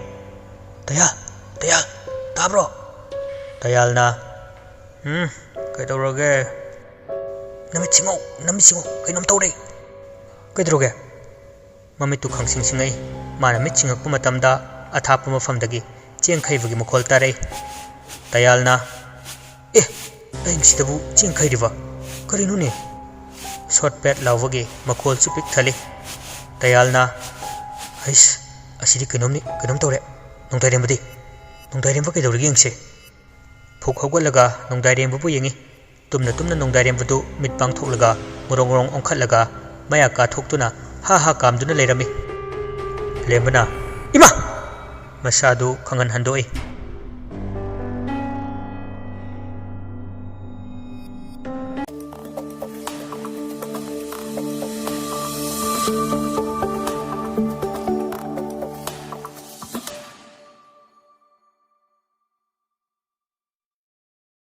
"ꯇꯌꯥꯜ! ꯇꯌꯥꯜ! ꯇꯥꯕ꯭ꯔꯣ?" ꯇꯌꯥꯜꯅ, "ꯎꯝ, ꯀꯩꯗꯧꯔꯒꯦ?" "ꯅꯃꯤꯠ ꯁꯤꯡꯉꯣ, ꯅꯃꯤꯠ ꯁꯤꯡꯉꯣ, ꯀꯩꯅꯣꯝ ꯇꯧꯔꯦ!" "ꯀꯩꯗꯧꯔꯒꯦ?" ꯃꯃꯤꯠꯇꯨ ꯈꯪꯁꯤꯡ ꯁꯤꯡꯉꯛꯏ꯫ ꯃꯥꯅ ꯃꯤꯠ ꯁꯤꯡꯉꯛꯄ ꯃꯇꯝꯗ ꯑꯊꯥꯞꯄ ꯃꯐꯝꯗꯒꯤ ꯆꯦꯡꯈꯩꯕꯒꯤ ꯃꯈꯣꯜ ꯇꯥꯔꯛꯏ꯫ ꯇꯌꯥꯜꯅ, "ꯑꯦ, ꯑꯍꯤꯡꯁꯤꯗꯕꯨ ꯆꯦꯡꯈꯩꯔꯤꯕ? ꯀꯔꯤꯅꯣꯅꯦ?" ꯁꯣꯠ ꯄꯦꯠ ꯂꯥꯎꯕꯒꯤ ꯃꯈꯣꯜꯁꯨ ꯄꯤꯛ ꯊꯜꯂꯤ꯫ ꯇꯌꯥꯜꯅ, "ꯍꯩꯁ, ꯑꯁꯤꯗꯤ ꯀꯩꯅꯣꯝꯅꯤ, ꯀꯩꯅꯣꯝ ꯇꯧꯔꯦ꯫ ꯅꯣꯡꯗꯥꯏꯔꯦꯝꯕꯗꯤ? ꯅꯣꯡꯗꯥꯏꯔꯦꯝꯕ ꯀꯩꯗꯧꯔꯤꯒꯦ ꯌꯦꯡꯁꯦ?" ꯐꯨꯛ ꯍꯧꯒꯠꯂꯒ ꯅꯣꯡꯗꯥꯏꯔꯦꯝꯕꯕꯨ ꯌꯦꯡꯉꯤ꯫ ꯇꯨꯝꯅ ꯇꯨꯝꯅ ꯅꯣꯡꯗꯥꯏꯔꯦꯝꯕꯗꯨ ꯃꯤꯠ ꯄꯥꯡꯊꯣꯛꯂꯒ ꯉꯣꯔꯣꯡ ꯉꯣꯔꯣꯡ ꯑꯣꯟꯈꯠꯂꯒ ꯃꯌꯥ ꯀꯥꯊꯣꯛꯇꯨꯅ ꯍꯥ ꯍꯥ ꯀꯥꯝꯗꯨꯅ ꯂꯩꯔꯝꯃꯤ꯫ ꯂꯦꯝꯕꯅ, "ꯏꯃꯥ!" ꯃꯁꯥꯗꯨ ꯈꯪꯍꯟ ꯍꯟꯗꯣꯛꯏ꯫